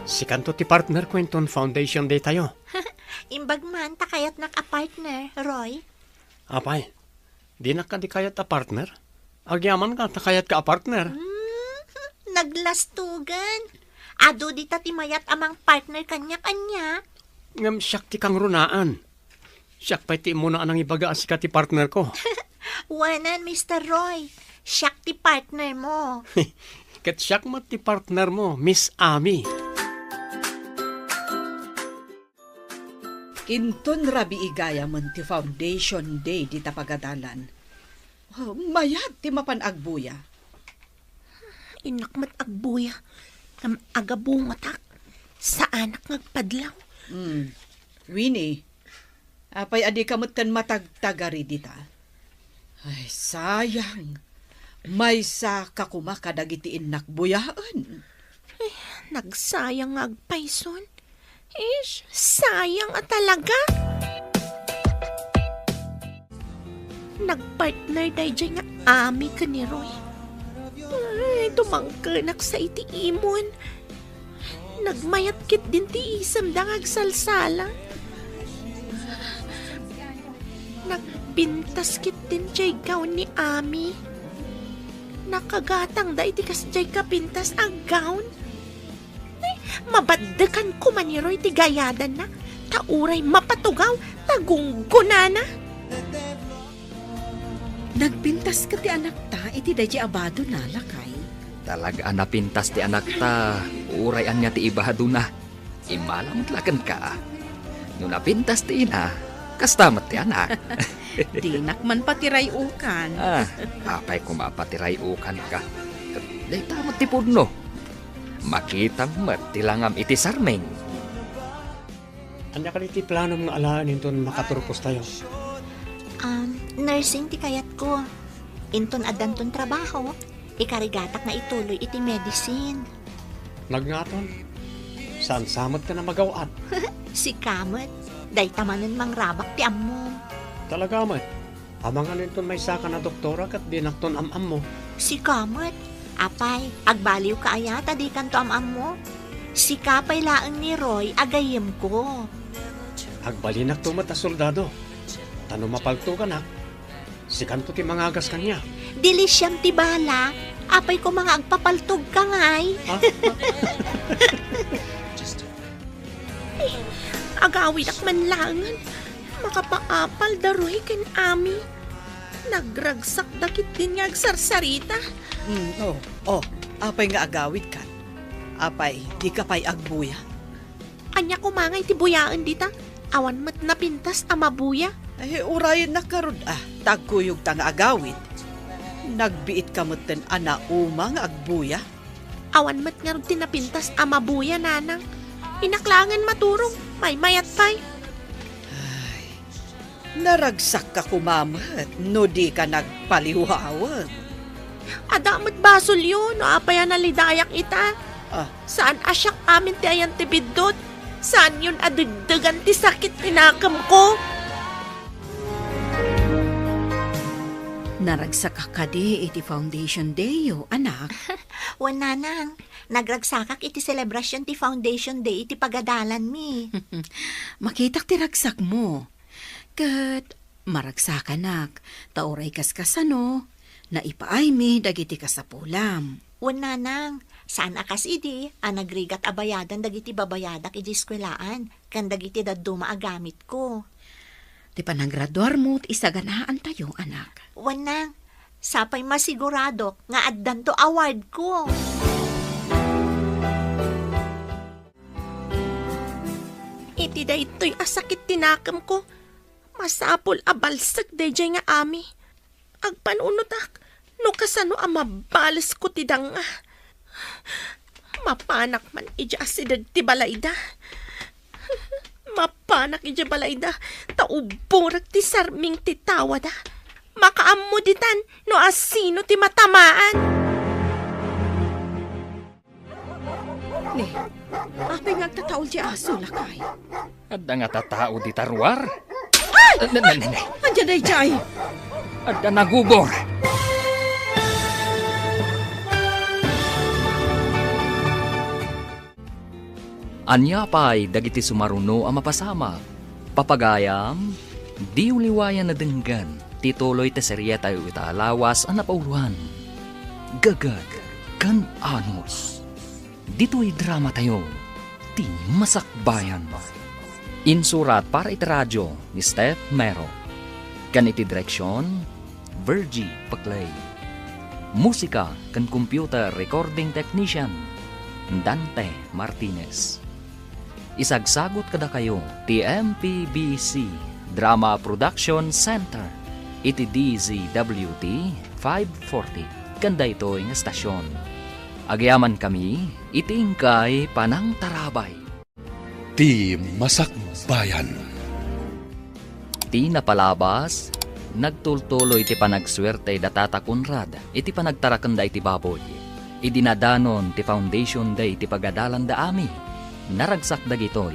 Sikanto ti partnerko inton foundation day tayo. Imbag man ta kayatnak a partner, Roy. Apay, dinak kadi kayat a partner? Agyamanka ta kayatka a partner? Hmm, naglastugan. Adu dita ti mayat a mangpartner kaniak, ania? Ngem siak ti kangrunaan. Siak pay ti immuna a nangibaga a sika ti partnerko. Wen, Mister Roy, siak ti partnermo. Ket siak met ti partnermo, Miss Ami. Inton rabii gayamen ti foundation day dita pagadalan. Oh, mayat ti mapan agbuya. Innak met agbuya. Ngem agabungotak. Saanak nga agpadlaw. Hmm. Winnie, apay a dika metten matagtagari dita? Ay, sayang. Maysaka koma kadagiti innak buyaen. Eh, nagsayang nga agpayson. Ish, sayang a talaga. Nagpartner daydiay nga Ami ken ni Roy. Ay, tumangkenak sa iti imon. Nagmayat ketdin ti isemda nga agsalsala. Nagpintas ketdin diay gown ni Ami. Nakagatangda iti kasdiay kapintas a gown. Ay, mabaddekan koma ni Roy ti gayadanna, ta uray mapatugaw ta gunggonana. Nagpintas ket ti anakta iti daydiay a badona, lakay. Talaga a napintas ti anakta, uray ania ti ibadona. Immala met la kenka. No napintas ti ina, kasta met ti anak. Dinak man patiray-ukan. Ah, apay koma patiray-ukanka? Dayta met ti pudno. Makitam met ti langam iti sarming. Ania kadi ti planom nga alaen inton makaturpos tayo? Um, nursing ti kayatko. Inton addanton trabaho, ikarigatak nga ituloy iti medicine. Nagngaton, saan sa met ka na magaw-at? Sika met, dayta manen mangrabak ti ammom. Talaga met, amangan inton maysaka a doktora ket dinakton am-ammo. Sika met, apay, agbaliwka aya ta dikanto am-ammo? Sika pay laeng ni Roy a gayyemko. Agbalinakto met a soldado, ta no mapaltoganak, sikanto ti mangagas kaniak. Dili siam ti bala, apay koma nga agpapaltogka ngay. Ha? Eh, agawidak man laengen. Makapaapal da Roy ken Ami. Nagragsakda ketdin nga agsarsarita. Mm, oh, oh, apay nga agawidkan? Apay, dika pay agbuya? Ania koma ngay ti buyaen dita? Awan met napintas a mabuya. Eh, urayennak ngarud, ah, ta agkuyogta nga agawid. Nagbiitka metten a nauma nga agbuya. Awan met ngarud ti napintas a mabuya, nanang. Innak laengen maturog, maymayat pay. Ay, Naragsakka koma met no dika nagpaliwawen. Adda met basolyo no apay a nalidayak ita. Ah. Saan a siak amin ti ayan ti biddut. Saanyon a degdegan ti sakit ti nakemko. Naragsakka kadi iti foundation dayyo, anak? Wen, nanang. Nagragsakak iti selebrasyon ti foundation day iti pagadalanmi. Makitak ti ragsakmo. Ket maragsakanak, ta uray kaskasano, naipaaymi dagiti kasapulam. Wen, nanang, saan a kas idi a nagrigat a bayadan dagiti babayadak iti eskuelaan ken dagiti dadduma a gamitko. Ti panagraduarmo ti isaganaantayo, anak. Wen, nang, sapay masiguradok nga addanto awardko. Iti daytoy a sakit ti nakemko, masapul a balsek daydiay nga Ami. Agpanunotak no kasano a mabalesko ti danga. Mapanak man idiay asideg ti balayda. Mapanak idiay balayda, ta ubbongen ti sarming ti tawada. Makaammo ditan no asino ti matamaan. Ne, apay nga agtataol ti aso, lakay? Adda nga tatao dita ruar? Ay! Ah, ne, ne, ne, ne. Ania daydiay? Adda nagubor. Ania pay dagiti sumaruno a mapasamak? Papagayam, diyo liwayan a denggen ti tuloy ti serietayo ita a lawas a napauloan, Gagad ken Anos. Ditoy dramatayo, ti Masakbayan. Insurat para iti radio ni Steph Mero. Ken iti direksion, Virgie Paclay. Musika ken computer recording technician, Dante Martinez. Isagsagut kadakayo ti M P B C Drama Production Center iti D Z W T five forty ken daytoy nga estasion. Agyamankami iti inkay panangtarabay. Ti Masakbayan. Ti napalabas, nagtultuloy ti panagsuerte da Tata Conrad iti panagtarakenda iti baboy. Idi nadanon ti foundation day ti pagadalanda amin, naragsak dagitoy.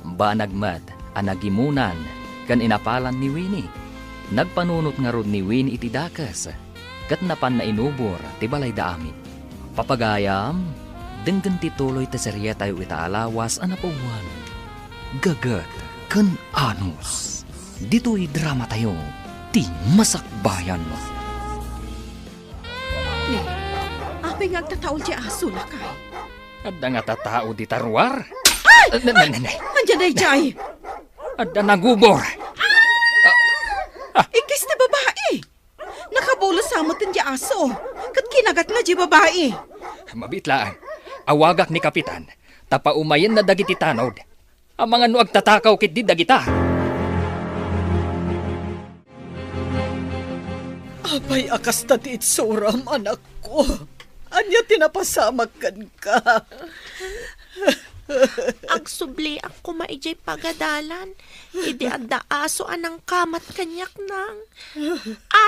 Banag met a nagimunan ken inapalan ni Winnie. Nagpanunot ngarud ni Winnie iti dakes ket napanna inubor ti balayda amin. Papagayam, denggen ti tuloy ti serietayo ita a lawas a napauloan, Gagad ken Anos. Ditoy dramatayo, ti Masakbayan. Ne, apay nga agtataol ti aso, lakay? Adda nga tatao dita ruar? Ay! Ah, ne, ne, ne, ne. Ania daydiay? Adda nagubor. Ah! Ah! Ikkis ti babai. Nakabulos sa met ti aso, ket kinagatna ti babai. Mabiit laeng. Awagak ni Kapitan, ta paumayenna dagiti tanod. Amangan no agtatakaw ketdi dagita. Apay a kasta ti itsuram, anakko? Ania ti napasamak kenka? Agsubliak koma idiay pagadalan idi adda aso a nangkamat kaniak, nang.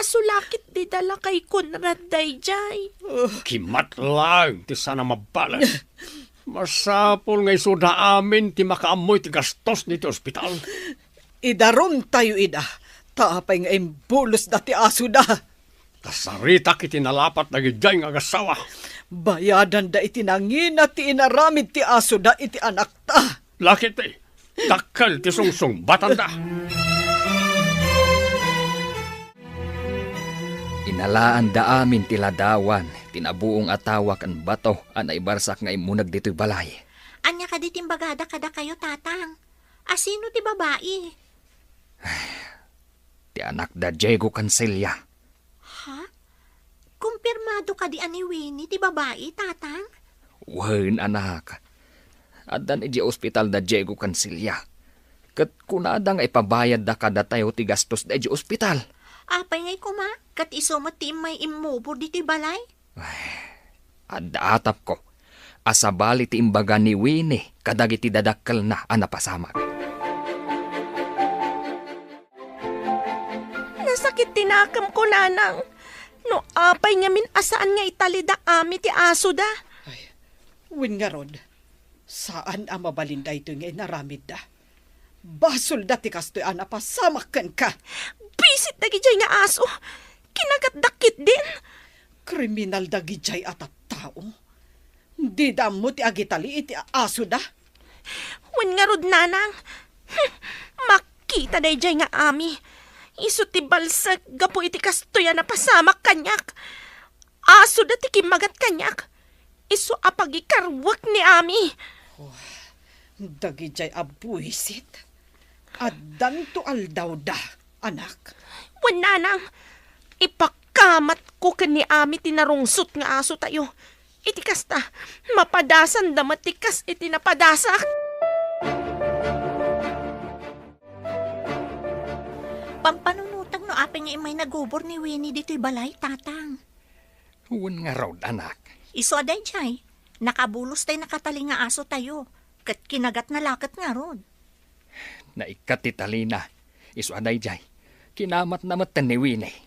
Aso la ketdi da lakay Conrad daydiay. Kimat laeng ti saan a mabbaleg. Masapul nga isuda amin ti makaammo iti gastos ditoy ospital. Idarumtayo ida, ta apay nga imbulosda ti asoda. Ta saritak iti nalapat dagidiay nga agassawa. Bayadanda iti nangina ti inaramid ti asoda iti anakta. Lakay ti dakkel ti sungsungbatanda. Inalaanda amin ti ladawan ti nabuong a tawa ken bato a naibarsak nga immuneg ditoy balay. Ania kadi ti imbagada kadakayo, Tatang? Asino ti babai? Ti anak da Diego Cancilla. Ha? Kumpirmado kadi a ni Winnie ti babai, Tatang? Wen, anak. Addan idiay ospital da Diego Cancilla. Ket kunada nga ipabayadda kadatayo ti gastos da idiay ospital. Apay ngay koma, ket isu met ti immay immubor ditoy balay? Ay, adda atapko a sabali ti imbaga ni Winnie kadagiti dadakkelna a napasamak. Nasakit ti nakemko, nanang. No apay ngamin a saan nga italida amin ti asoda? Ay, wen ngarud, saan a mabalin daytoy nga inaramidda. Basolda ti kastoy a napasamak kenka. Bisit dagidiay nga aso. Kinagatda ketdin. Kriminal dagidiay a tattao. Dida ammo ti agitali iti asoda. Wen ngarud, nanang. Hmm, makita daydiay nga ami. Isu ti balsek gapu iti kastoy a napasamak kaniak. Asoda ti kimmagat kaniak. Isu a pagikarwek ni ami. Oh, dagidiay a buisit. Addanto aldawda, anak. Wen, nanang, ipakamatko ken ni ami ti narungsot nga asotayo. Iti kasta, mapadasanda met ti kas iti napadasak. Pampanunotek no apay Apay nga immay nagubor ni Winnie ditoy balay, Tatang? Wen ngarud, anak. Isu a daydiay, nakabulos tay nakatali nga asotayo, ket kinagatna la ket ngarud. Naikkat ti talina. Isu a daydiay, kinamatna metten ni Winnie.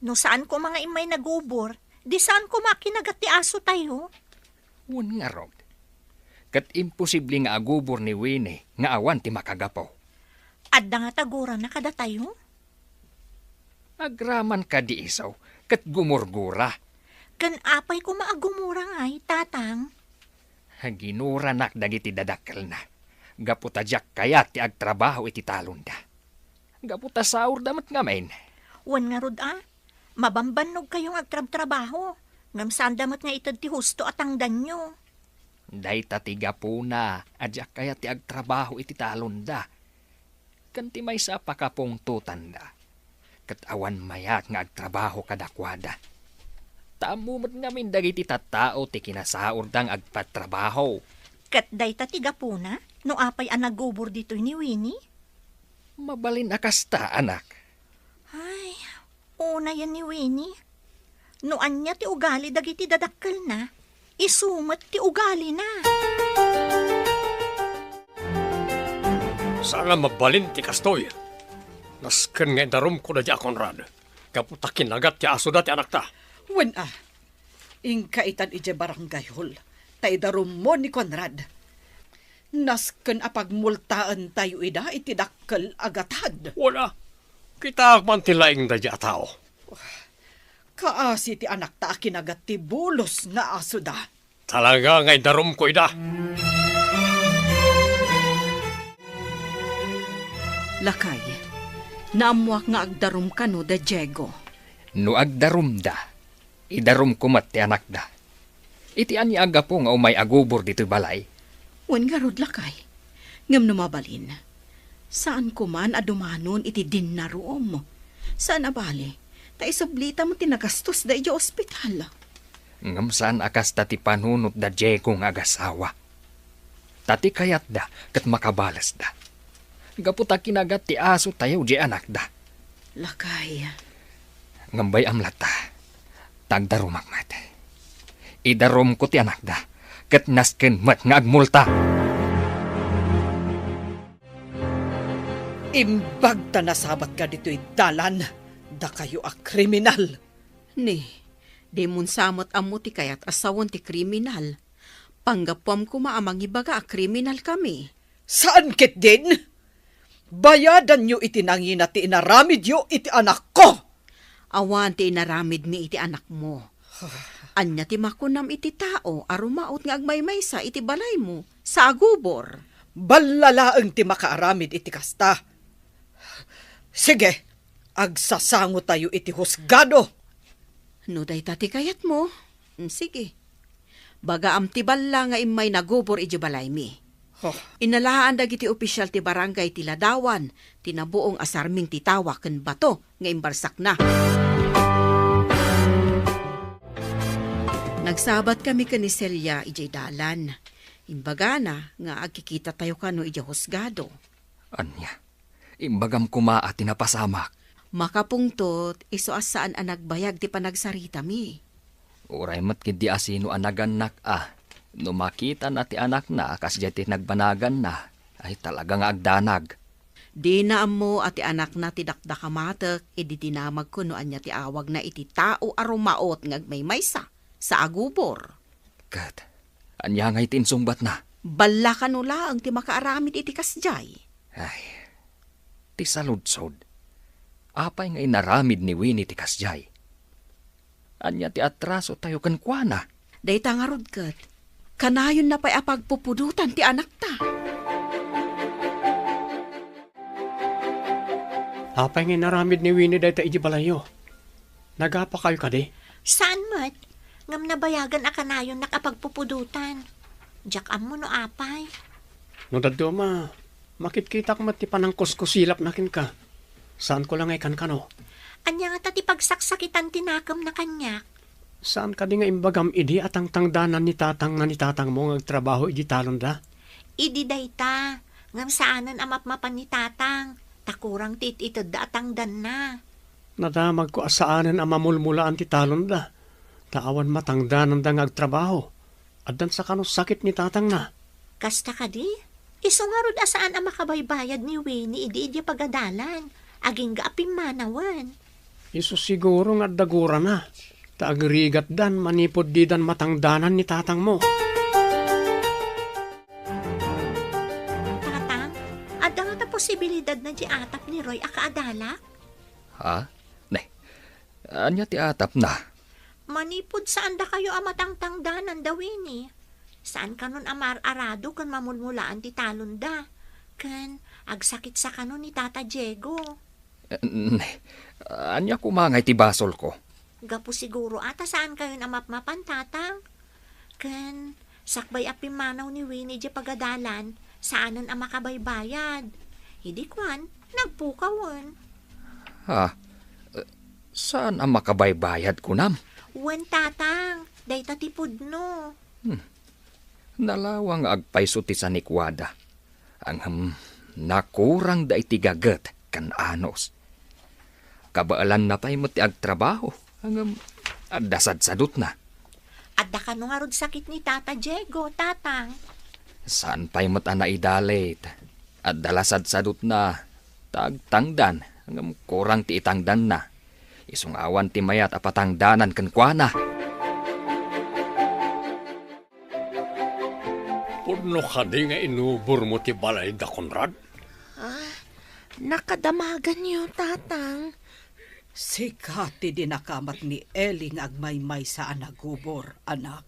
No saan koma nga immay nagubor, di saan koma kinagat ti asotayo. Wen ngarud. Ket imposible nga agubor ni Winnie nga awan ti makagapu. Adda nga tagurana kadatayo? Agraman kadi isu, ket gumurgura. Ken apay koma a gumura ngay, Tatang? Ginuranak dagiti dadakkelna, gapu ta diak kayat ti agtrabaho iti talonda. Gapu ta saorda met ngamin. Wen ngarud a, mabambannogkayo nga agtrabtrabaho, ngem saanda met nga ited ti husto a tangdanyo. Dayta ti gapuna a diak kayat ti agtrabaho iti talonda. Ken ti maysa a pakapungtotanda, ket awan mayat nga agtrabaho kadakuada. Ta ammo met ngamin dagiti tattao ti kinasaorda nga agpatrabaho. Ket dayta ti gapuna no apay a nagubor ditoy ni Winnie? Mabalin a kasta, anak. Ay, unayen ni Winnie. No ania ti ugali dagiti dadakkelna, isu met ti ugalina. Saan a mabalin ti kastoy. Nasken nga idarumko daydi a Conrad, gapu ta kinagat ti asoda ti anakta. Wen a, inka itan idiay barangay hall, ta idarummo ni Conrad. Nasken a pagmultaentayo ida iti dakkel a gatad. Wen a, kitaak man ti laing daydi a tao. Kaasi ti anakta a kinagat ti bulos nga asoda. Talaga nga idarumko ida. Lakay, naammoak nga agdarum kano da Diego. No agdarumda, idarumko met ti anakda. Iti ania a gapu nga umay agubor ditoy balay? Wen ngarud, lakay. Ngem no mabalin, saan koman a dumanon iti dinnarom. Saan a bali, ta isublita met ti nagastosda idiay ospital. Ngem saan a kasta ti panunot da Diego nga agasawa. Ta ti kayatda ket makabalesda. Gapu ta kinagat ti asotayo diay anakda. Lakay. Ngem bay-am latta, ta agdarumak met. Idarumko ti anakda, ket nasken met nga agmulta. Imbag ta nasabatka ditoy dalan, dakayo a kriminal. Ni, dimon sa met ammo ti kayat a sawen ti kriminal. Panggapuam koma a mangibaga a kriminal kami. Saan ketdin? Bayadanyo iti nangina ti inaramidyo iti anakko. Awan ti inaramidmi iti anakmo. Ania ti makunam iti tao a rumaot nga agmaymaysa iti balaymo sa agubor? Balla laeng ti makaaramid iti kasta. Sige, agsasangotayo iti husgado. No dayta ti kayatmo, mm, sige. Bagaam ti balla nga immay nagubor idiay balaymi. Huh. Inalaan dagiti opisyal ti barangay ti ladawan ti nabuong a sarming ti tawa ken bato nga imbarsakna. Nagsabat kami ken ni Celia idiay dalan. Imbagana nga agkikitatayo kano idiay husgado. Ania? Imbagam koma a ti napasamak. Makapungtot, isu a saan a nagbayag ti panagsaritami. Uray met ketdi a sino a nagannak a, no makitana ti anakna a kasdiay ti nagbanaganna, ay talaga nga agdanag. Dina ammo a ti anakna ti dakdakamatek idi dinamagko no ania ti awagna iti tao a rumaot nga agmaymaysa sa agubor. Ket ania ngay ti insungbatna? Balla kano laeng ti makaaramid iti kasdiay. Ay, ti saludsod. Apay nga inaramid ni Winnie ti kasdiay? Ania ti atrasotayo kenkuana? Dayta ngarud ket, kanayonna pay a pagpupudotan ti anakta. Apay nga inaramid ni Winnie dayta idiay balayyo? Nagapakayo kadi? Saan met, ngem nabayagan a kanayonnak a pagpupudotan. Diak ammo no apay. No dadduma, makitkitak met ti panangkuskusilapna kenka. Saanko la nga ikankano. Ania ngata ti pagsaksakitan ti nakemna kaniak? Saan kadi nga imbagam idi a tangtangdanan ni tatangna ni tatangmo nga agtrabaho idi talonda? Idi dayta, ngem saanen a mapmapan ni tatang, ta kurang ti it-itedda a tangdanna. Nadamagko a saanen a mamulmulaan ti talonda, ta awan matangdananda nga agtrabaho. Addan sa kano sakit ni tatangna. Kasta kadi? Isu ngarud a saan a makabaybayad ni Winnie idi idiay pagadalan, agingga a pimmanawen. Isu siguro nga adda gurana, ta agrigatdan manipud didan matangdanan ni tatangmo. Tatang, adda ngata posibilidad na di atap ni Roy a kaadalak? Ha? Ne, ania ti atapna? Manipud saan dakayo a matangtangdanan da Winnie. Saan kanon a mar-arado ken mamulmulaan ti talonda. Ken agsakit sa kanon ni Tata Diego. Eh, ne, ania koma nga iti basolko? Gapu siguro a ta saan kayon a mapmapan, Tatang. Ken sakbay a pimmanaw ni Winnie idiay pagadalan, saanen a makabaybayad. Idi kuan, nagpukawen. Ha? Eh, saan a makabaybayad, kunam? Wen, Tatang, dayta ti pudno. Hmm. Nalawang nga agpayso ti sanikuada. Ngem, nakurangda iti gaget ken anus. Kabaelanna pay met ti agtrabaho, ngem adda sadsadutna. Adda kano ngarud sakit ni Tata Diego, Tatang? Saan pay met a naidalit. Adda la sadsadutna, ta agtangdan, ngem kurang ti itangdanna. Isu nga awan ti mayat a patangdanan kenkuana. Pudno kadi nga inubormo ti balay da Conrad? Ah, nakadamaganyo, Tatang. Sika ti dinakamat ni Eli nga agmaymaysa a nagubor, anak.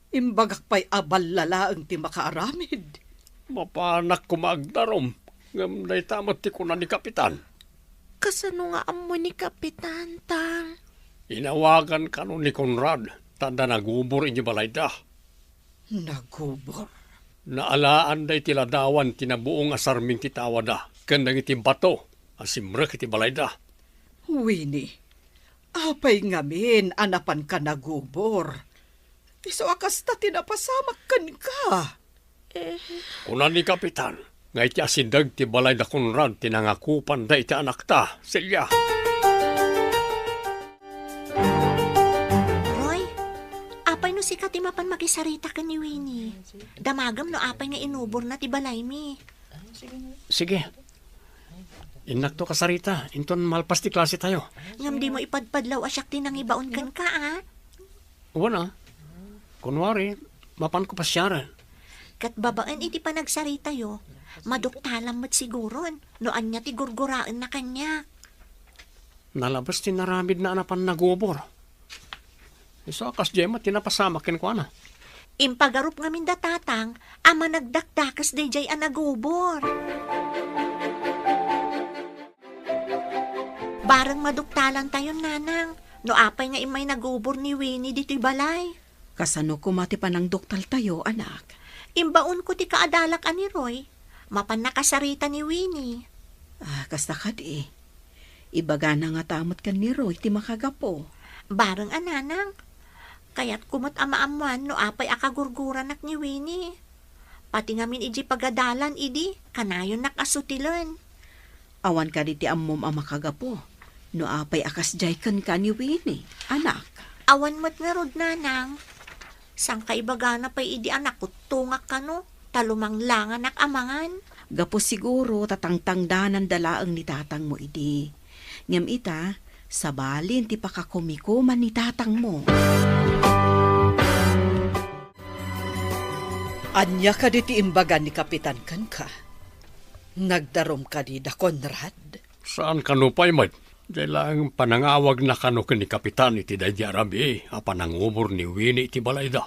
Imbagak pay a balla laeng ti makaaramid. Mapanak koma agdarum, ngem dayta met ti kuna ni Kapitan. Kasano nga ammo ni Kapitan, Tang? Inawagan kano ni Conrad, ta adda nagubor idiay balayda. Nagubor? Naalaanda iti ladawan ti nabuong a sarming ti tawada ken dagiti bato a simrek iti balayda. Winnie, apay ngamin a napanka nagubor? Isu a kasta ti napasamak kenka. Eh. Kuna ni Kapitan nga iti asideg ti balay da Conrad ti nangakupanda iti anakta, Celia. Roy, apay no sika ti mapan makisarita ken ni Winnie? Damagem no apay nga inuborna ti balaymi. Sige. Innakto kasarita, inton malpas ti klase tayo. Ngem dimo ipadpadlaw a siak ti nangibaon kenka, a? Wen a. Kunwari, mapanko pasiaren. Ket babaen iti panagsaritayo, maduktalam met siguron no ania ti gurguraenna kaniak. Nalabes ti naramidna a napan nagubor. Isu a kasdiay met ti napasamak kenkuana. Impagarup ngamin da Tatang a managdakdakes daydiay a nagubor. Bareng maduktalantayon, Nanang, no apay nga immay nagubor ni Winnie ditoy balay. Kasano koma ti panangduktaltayo, anak? Imbaonko ti kaadalak a ni Roy. Mapan nakasarita ni Winnie. Ah, kasta kadi. Ibagana ngata met ken ni Roy ti makagapu. Bareng a, Nanang. Kayatko met a maammoan no apay a kagurguranak ni Winnie. Pati ngamin idiay pagadalan idi, kanayonnak a sutilen. Awan kadi ti ammom a makagapu no apay a kasdiay kenka ni Winnie, anak? Awan met ngarud, Nanang. Sangkaibagana pay idi a nakuttongak kano, ta lumanglanganak a mangan. Gapu siguro ta tangtangdananda laeng ni tatangmo idi. Ngem ita, sabalin ti pakakumikuman ni tatangmo. Ania kadi ti imbaga ni Kapitan kenka? Nagdarum kadi da Conrad? Saan kano pay met? Diay laeng panangawagna kano ken ni Kapitan iti daydi a rabii a panangubor ni Winnie iti balayda.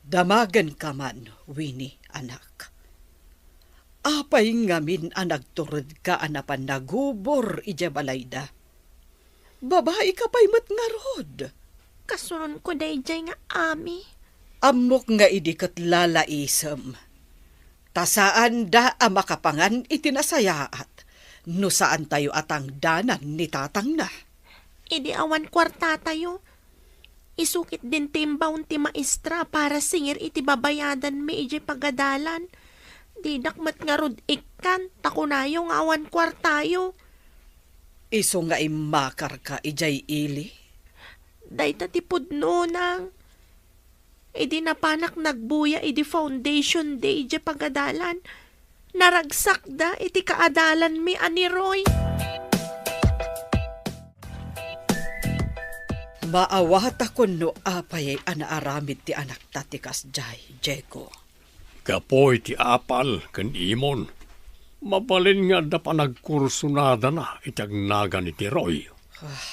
Damagenka man, Winnie, anak. Apay ngamin a nagturedka a napan nagubor idiay balayda? Babaika pay met ngarud. Kasunonko daydiay nga ami. Ammok nga idi ket lalaisem. Ta saanda a makapangan iti nasayaat no saantayo a tangdanan ni tatangna. Idi awan kuartatayo, isu ketdin ti imbaon ti maestra para singir iti babayadanmi idiay pagadalan. Didak met ngarud ikkan, ta kunayo nga awan kuartayo. Isu nga immakarka idiay ili? Dayta ti pudno, Nang. Idi napanak nagbuya idi Foundation Day idiay pagadalan, naragsakda iti kaadalanmi a ni Roy. Maawatak no apay a naaramid ti anakta ti kasdiay, Diego. Gapu iti apal ken imon, mabalin nga adda panagkursunadana iti agnagan iti Roy. Ah,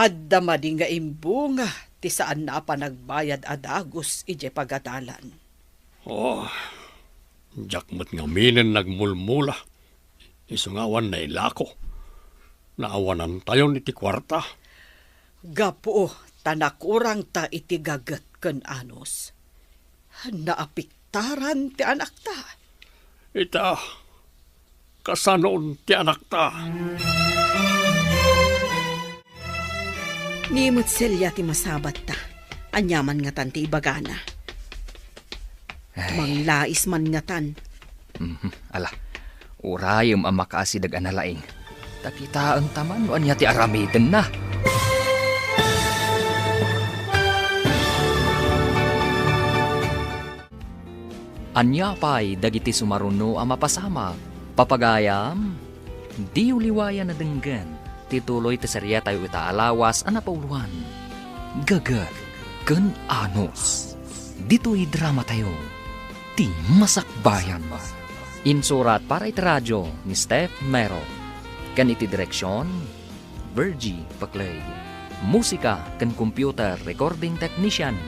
adda madi nga imbunga ti saanna a panagbayad a dagus idiay pagadalan. Oh, diak met ngaminen nagmulmula. Isu nga awan nailako. Naawanantayon iti kuarta. Gapu ta nakurangta iti gaget ken anus, naapiktaran ti anakta. Ita, kasanon ti anakta? Ni met Celia ti masabatta. Ania man ngatan ti ibagana? Ay. Manglais man ngatan. Mhm. Ala, urayem a makaasideg a nalaing. Ta kitaenta man no ania ti aramidenna. Ania pay dagiti sumaruno a mapasamak? Papagayam, diyo liwayan a denggen ti tuloy ti serietayo ita a lawas a napauloan, Gaget ken Anus. Ditoy dramatayo, Ti Masakbayan. Insurat para iti radio ni Steph Mero, ken iti direksion, Virgie Paclay. Musika ken computer recording technician,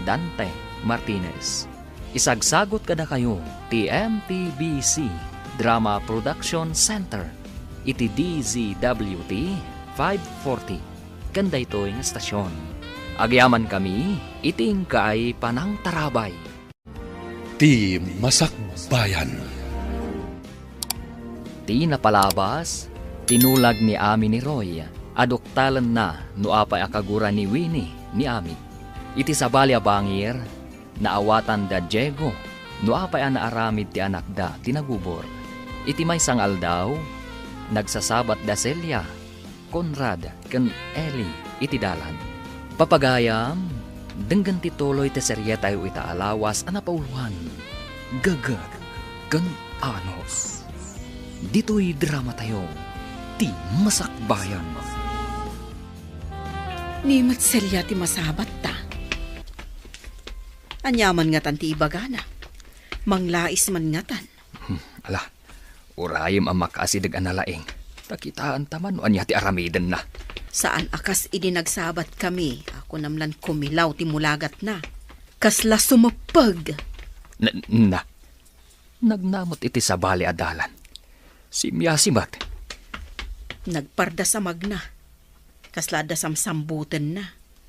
Dante Martinez. Isagsagut kadakayo ti M T B C Drama Production Center iti D Z W T five forty ken daytoy nga stasyon. Agyamankami iti inkaay panangtarabay. Ti Masakbayan. Ti napalabas, tinulag ni Ami ni Roy a duktalenna no apay a kagura ni Winnie ni Ami. Iti sabali a bangir, naawatan da Diego no apay a naaramid ti anakda ti nagubor. Iti maysa nga aldaw, nagsasabat da Celia, Conrad, ken Ellie iti dalan. Papagayam, denggen ti tuloy ti serietayo ita a lawas a napauloan, Gaget ken Anus. Ditoy dramatayo, Ti Masakbayan. Ni met Celia ti masabatta. Ania man ngatan ti ibagana? Manglais man ngatan. Hmm, ala, urayem a makaasideg a nalaing. Ta kitaenta man no ania ti aramidenna. Saan a kas idi nagsabatkami a kunam lan kumilaw ti mulagatna. Kasla sumeppeg. Na, na, Nagnamot iti sabali a dalan. Simmiasi met. Nagpardas a magna. Kasla adda samsambutenna.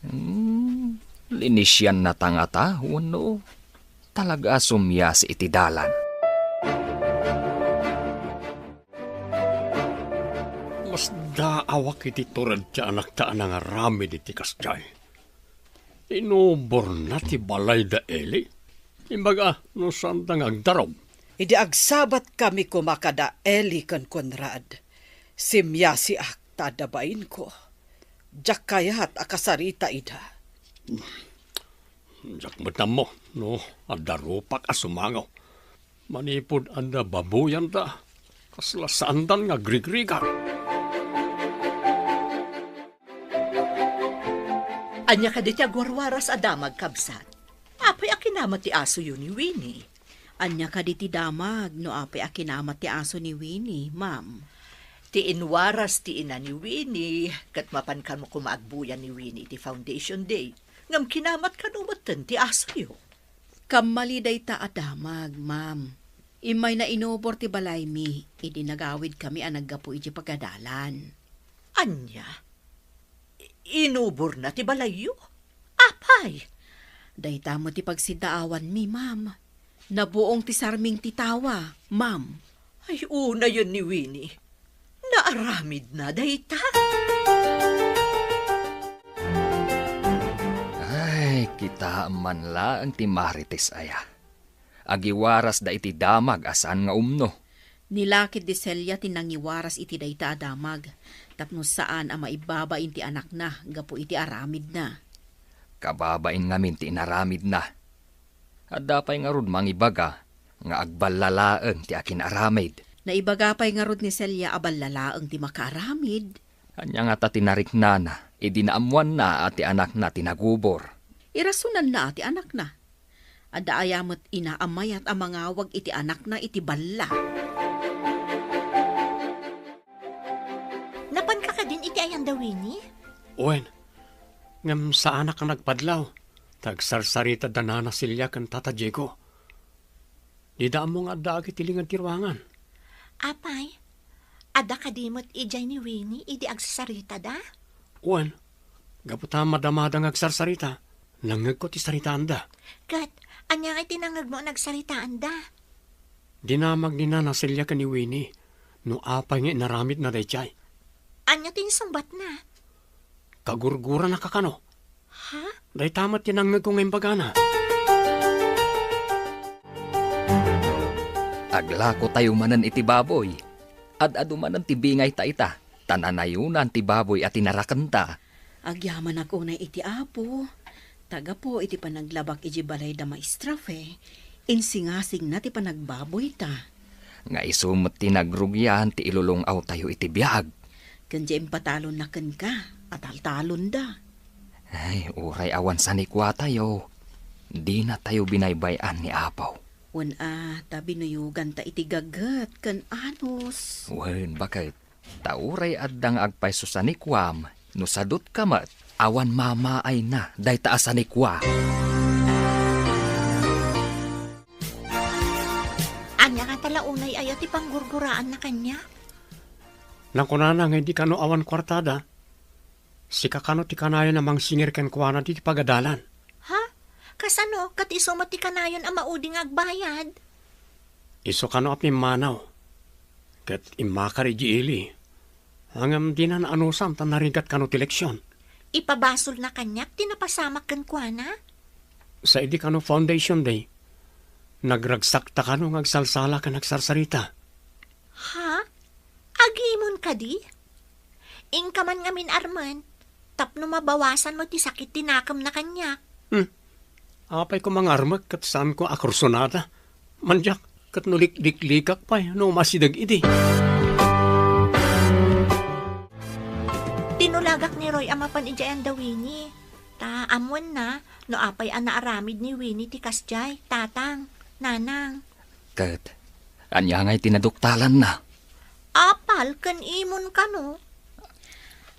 Hmm, linisiannata ngata wenno talaga a summiasi iti dalan? Masdaawak iti tured ti anakta a nangaramid iti kasdiay. Inuborna ti balay da Eli. Imbaga no saanda nga agdarum. Idi agsabatkami koma kada Eli ken Conrad, simmiasiak ta adda bainko. Diak kayat a kasarita ida. Diak met ammo no adda rupak a sumango. Manipud adda baboyanda, kasla saandan nga agrigrigat. Ania kadi ti agwarwaras a damag, kabsat? Apay a kinama ti asoyo ni Winnie? Ania kadi ti damag no apay a kinama ti aso ni Winnie, ma'am? Ti inwaras ti ina ni Winnie, ket mapan kano koma agbuya ni Winnie iti Foundation Day. Ngem kinamat kano metten ti asoyo. Kammali dayta a damag, ma'am. Immayna inubor ti balaymi idi nagawidkami a naggapu idiay pagadalan. Ania? I-, inuborna ti balayyo? Apay? Dayta met ti pagsiddaawanmi, ma'am. Nabuong ti sarming ti tawa, ma'am. Ay, unayen ni Winnie. Naaramidna dayta. Ay, kitaem man laeng ti Marites aya. Agiwarasda iti damag a saan nga umno. Ni lakid di Celia ti nangiwaras iti dayta a damag. Tapno saan a maibabain ti anakna gapu iti aramidna. Kababain ngamin ti inaramidna. Adda pay ngarud mangibaga nga agballa laeng ti akin-aramid. Naibaga pay ngarud ni Celia a balla laeng ti makaaramid. Ania ngata ti nariknana idi naammoanna a ti anakna ti nagubor? Irasonanna a ti anakna. Adda aya met ina a mayat a mangawag iti anakna iti balla? Napanka kadin iti ayan da Winnie? Wen, ngem saanak a nagpadlaw, ta agsarsarita da Nana Celia ken Tata Diego. Dida ammo nga addaak iti linged ti ruangan. Apay, adda kadi met idiay ni Winnie idi agsasaritada? Wen, gapu ta madamada nga agsarsarita, nangngegko ti saritaanda. Ket, ania nga iti nangngegmo a nagsaritaanda? Dinamag ni Nana Celia ken ni Winnie no apay nga inaramidna daydiay. Ania ti insungbatna? Kagurguranaka kano. Ha? Dayta met ti nangngegko nga imbagana. Aglakotayo manen iti baboy. Ad-adu manen ti bingayta ita, ta nanayonan ti baboy a tinarakenta. Agyamanak unay iti Apo, ta gapu iti panaglabak iti balay da Maestra Fe, insingasingna ti panagbaboyta. Nga isu met ti nagrugian ti ilulung-awtayo iti biag. Ken diay impatalonna kenka, ataltalonda. Ay, uray awan sanikuatayo, dinatayo binaybay-an ni Apo. Wen a, ta binuyoganta iti gaget ken anus. Wen, baket. Ta uray adda nga agpayso sanikuam, no sadutka met, awan mamaayna dayta a sanikua. Ania ngata la unay aya ti panggurguraanna kaniak? Nakunana nga idi kano awan kuartada, sika kano ti kanayon a mangsingir kenkuana iti pagadalan. Ha? Kasano ket isu met ti kanayon a maudi nga agbayad? Isu kano a pimmanaw, ket immakar idiay ili. Ngem dina naanusan ta narigat kano ti leksion. Ipabasolna kaniak ti napasamak kenkuana? Sa idi kano Foundation Day, nagragsakta kano nga agsalsala ken agsarsarita. Ha? Agimon kadi? Inka man ngamin armen, tapno mabawasan mo ti sakit ti nakemna kaniak. Hmm. Apay ko mangarmek ket saanko a kursunada. Mandiak, ket no likliklikak pay no umasideg idi. Tinulagak ni Roy a mapan idiay anda Winnie. Ta ammoenna no apay a naaramid ni Winnie ti kasdiay, tatang, nanang. Ket ania ngay ti naduktalanna? Apal ken imon kano?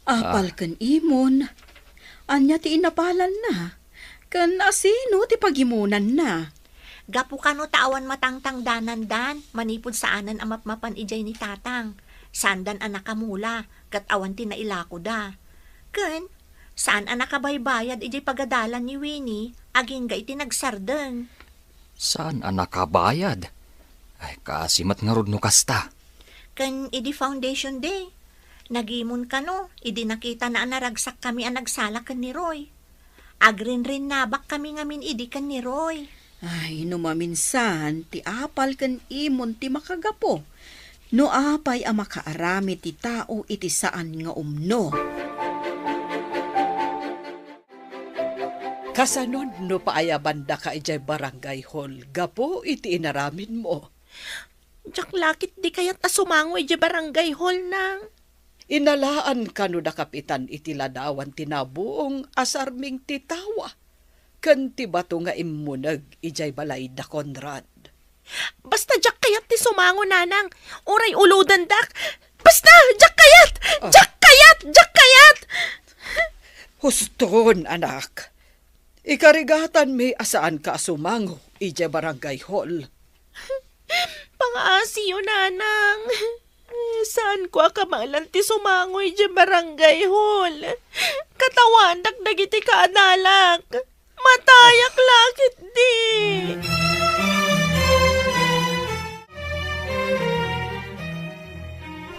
Apal Ah. ken imon? Ania ti inapalanna? Ken asino ti pagimonanna? Gapu kano ta awan matangtangdanandan manipud saanen a mapmapan idiay ni tatang. Saandan a nakamula, ket awan ti nailakoda. Ken, saan a nakabaybayad idiay pagadalan ni Winnie, agingga iti nagsardeng. Saan a nakabayad? Ay, kaasi met ngarud no kasta. Ken idi Foundation Day, nagimon kano, idi nakitana a naragsakkami a nagsala ken ni Roy. Agrinrinnabakkami ngamin idi ken ni Roy. Ay, no maminsan, ti apal ken imon ti makagapu. No apay a makaaramid ti tao iti saan nga umno. Kasanon no paayabandaka idiay barangay hall gapu iti inaramidmo? Diak la ketdi kayat a sumango idiay barangay hall, nang. Inalaan kano da Kapitan iti ladawan ti nabuong a sarming ti tawa ken ti bato nga immuneg idiay balay da Conrad. Basta diak kayat ti sumango, nanang. Uray ulodendak. Basta, diak kayat! Ah. Diak kayat! Diak kayat! Huston, anak. Ikarigatanmi a saanka a sumango idiay barangay hall. Pangaasiyo, nanang. Saanko a kabaelan ti sumango idiay barangay hall. Katawanak dagiti kaadalak. Matayak la ketdi.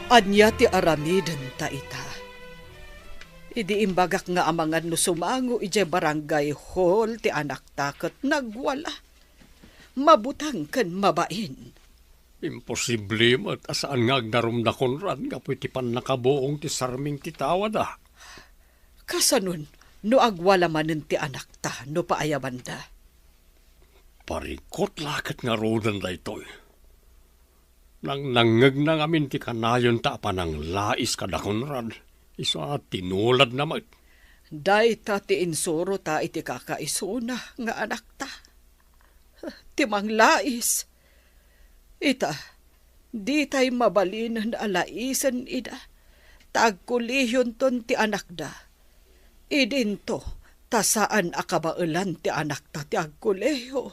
Ania ti aramidenta ita? Idi imbagak nga amangan no sumango idiay barangay hall ti anakta ket nagwala, mabuteng ken mabain. Imposible met a saan nga agdarum da Conrad gapu iti pannakabuong ti sarming ti tawada. Kasanon no agwala manen ti anakta no paayabanda? Parikot la ket ngaruden daytoy. Nangnangngegna ngamin ti kanayonta a pananglais kada Conrad, isu a tinuladna met. Dayta ti insurota iti kakaisuna nga anakta. Ti manglais. Ita, ditay mabalinen a laisen ida, ta agkolehionton ti anakda. Idinto, ta saan a kabaelan ti anakta ti agkolehiyo.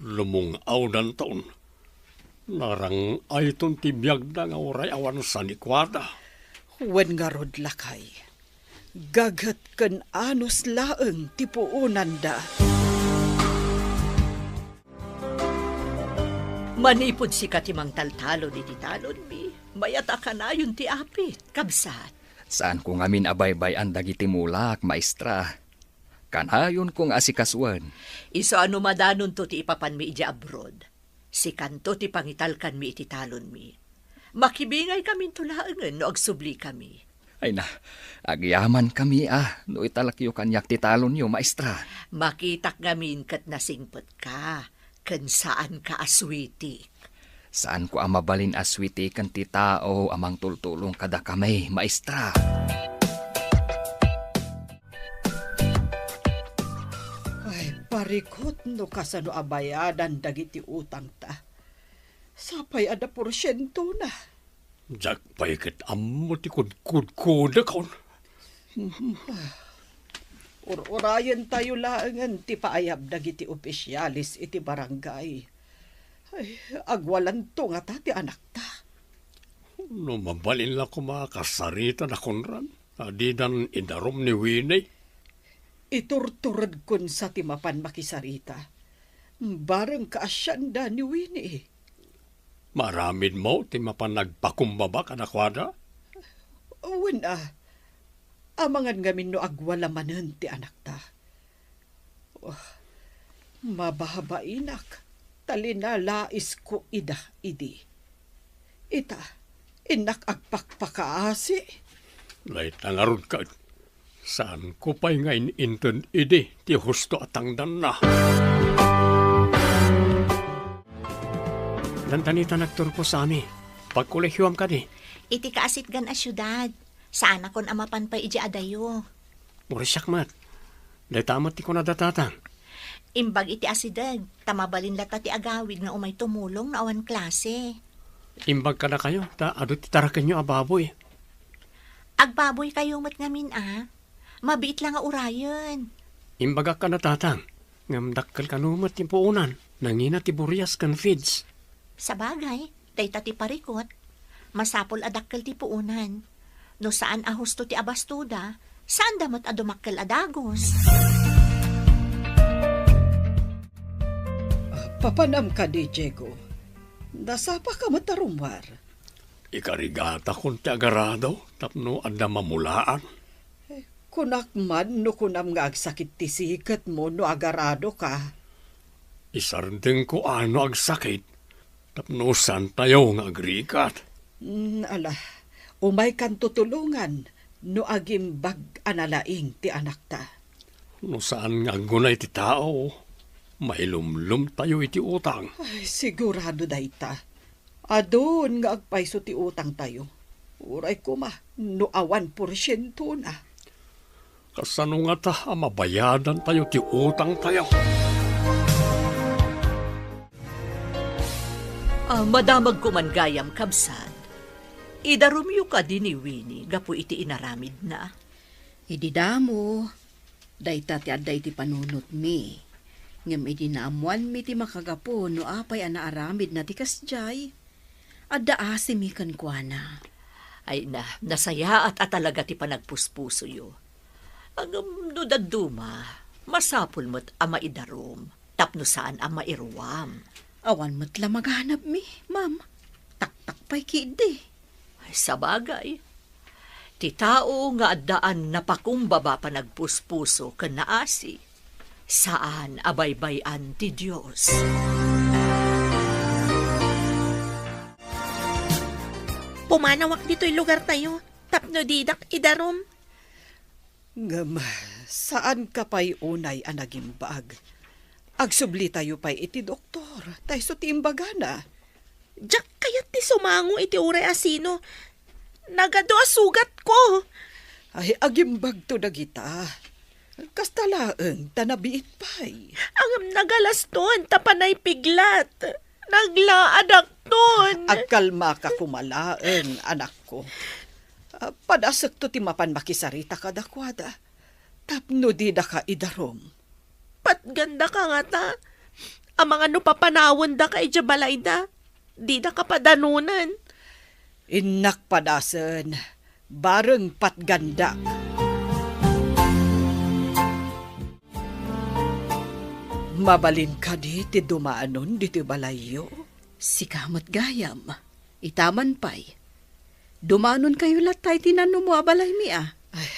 Lumung-awdanton. Narang-ayton ti biagda nga uray awan sanikuada. Wen ngarud, lakay, gaget ken anus laeng ti puonanda. Manipud sika ti mangtaltalon iti talonmi, mayat a kanayon ti apit, kabsat. Saanko ngamin a baybay-an dagiti mulak, maestra. Kanayonko nga asikasuen. Isu a no madanonto ti ipapanmi idiay abroad, sikanto ti pangitalkanmi iti talonmi. Makibingaykaminto laengen no agsublikami. Ay na, agyamankami a no italekyo kaniak ti talonyo, maestra. Makitak ngamin ket nasingpetka, ken saanka a suitik. Saanko a mabalin a suitiken ti tao a mangtultulong kadakami, maestra. Ay, parikot no kasano a bayadan dagiti utangta. Sapay adda porsientona. Diak pay ket ammo ti kudkudkodakon. Ur-urayentayo laengen ti paayab dagiti opisiales iti barangay. Ay, agwalanto ngata ti anakta. No mabalin la koma a kasarita da Conrad, a didan idarum ni Winnie. Iturturedkon sa ti mapan makisarita. Bareng kaasianda ni Winnie. Maaramidmo ti mapan nagpakumbaba kadakuada? Wen a, amangan ngamin no agwala manen ti anakta. Oh, mababainak, ta linalaisko ida idi. Ita, innak agpakpakaasi. Dayta ngarud ket, saanko pay nga in-inted idi ti husto a tangdanna. Dandanita nagturpo, Sami. Pagkolehioam kadi? Iti kaasitgan a siudad. Saanakon a mapan pay idiay adayo. Urisiak met. Dayta met ti kunada tatang. Imbag iti asideg, ta mabalin latta ti agawid nga umay tumulong no awan klase. Imbag kadakayo, ta adu ti tarakenyo a baboy. Agbaboykayo met ngamin a. Mabiit la nga urayen. Imbagak kada tatang, ngem dakkel kano met ti puonan, nangina ti burias ken feeds. Sabagay, dayta ti parikut. Masapul a dakkel ti puonan. No saan a husto ti abastoda, saanda met a dumakkel a dagus. Papanam kadi, Diego? Nasapaka met a rummuar? Ikarigatakon ti agarado tapno adda mamulaan. Kunak man no kunam nga agsakit ti siketmo no agaradoka. Isardengko a no agsakit tapno saantayo nga agrigat. Mm, ala, umaykanto tulongan no agimbag a nalaing ti anakta. No saan nga aggunay ti tao, mailumlomtayo iti utang. Ay, sigurado dayta. Adun nga agpayso ti utangtayo. Uray koma no awan porsientona. Kasano ngata a mabayadantayo ti utangtayo? Ah, madamagko man gayam, kabsat. Idarumyo kadi ni Winnie gapu iti inaramidna? Idi damo, dayta ti adda iti panunotmi. Ngem idi naammoanmi ti makagapu no apay a naaramidna ti kasdiay, adda asimi kenkuana. Ay na, nasayaat a talaga ti panagpuspusoyo. Ngem no dadduma, masapul met a maidarum tapno saan a mairuam. Awan met la maganabmi, ma'am. Taktak pay ketdi. Ay, sabagay. Ti tao nga addaan napakumbaba panagpuspuso ken naasi, saan a baybay-an ti Dios. Umanawak ditoy lugartayo tapno didak idarum. Ngem, saanka pay unay a nagimbag. Agsublitayo pay iti doktor, ta isu ti imbagana. Diak kayat ti sumango iti uray a sino. Nagadu a sugatko. Ay, agimbagto dagita. Kasta laeng ta nabiit pay. Ngem nagalaston ta panay piglat. Naglaadakton. Agkalmaka koma laeng, anakko. Ah, padasekto ti mapan makisarita kadakuada tapno didaka idarum. Patgandaka ngata. Amangan no papanawendaka idiay balayda, didaka padanunen. Innak padasen, bareng patgandak. Mabalin kadi ti dumanon ditoy balayyo? Sika met gayam. Ita man pay. Dumanonkayo latta iti nanumo a balaymi a. Ay,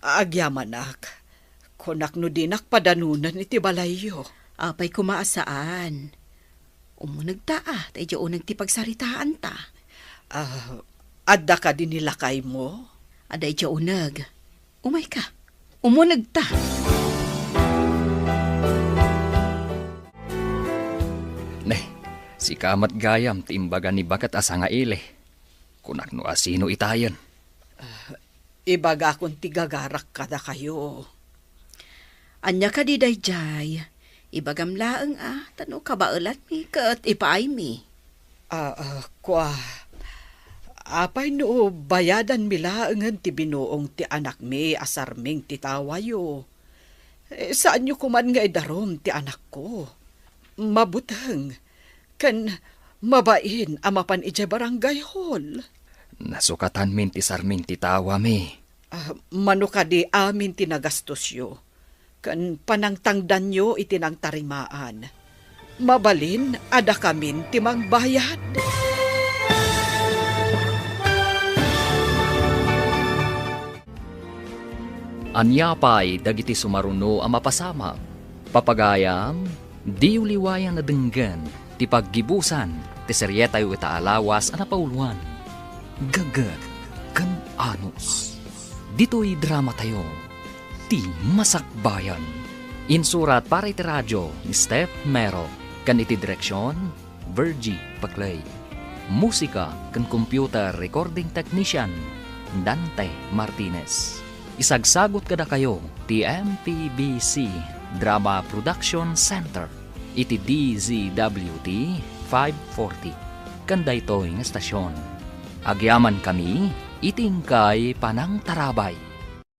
agyamanak. Kunak no dinak padanunen iti balayyo. Apay koma a saan? Umunegta a, ta idiay uneg ti pagsaritaanta. Ah, adda kadi ni lakaymo? Adda idiay uneg. Umayka. Umunegta. Ne, sika met gayam ti imbaga ni baket a sangaili. Kunak no asino itayen. Ah, ibagakon ti gagarak kadakayo. Ania kadi daydiay? Ibagam laeng a, ta no kabaelanmi ket ipaaymi. Ah, ah, kua, apay no bayadanmi laengen ti binuong ti anakmi a Sarming ti tawayo? Eh, saanyo koman nga idarum ti anakko. Mabuteng, ken mabain a mapan idiay barangay hall. Nasukatanmin ti Sarming ti tawami. Ah, mano kadi amin ti nagastosyo, ken panangtangdanyo iti nangtarimaan. Mabalin a dakamin ti mangbayad. Ania pay dagiti sumaruno a mapasamak? Papagayam, diyo liwayan a denggen ti paggibusan ti serietayo ita a lawas a napauluan, Gagget ken Anus. Ditoy dramatayo, Ti Masakbayan. Insurat para iti radio ni Steph Mero ken iti direksion, Virgie Paclay. Musika ken computer recording technician, Dante Martinez. Isagsagut kadakayo ti M P B C Drama Production Center iti D Z W T five forty. Ken daytoy nga estasion, agyamankami iti inkay panangtarabay.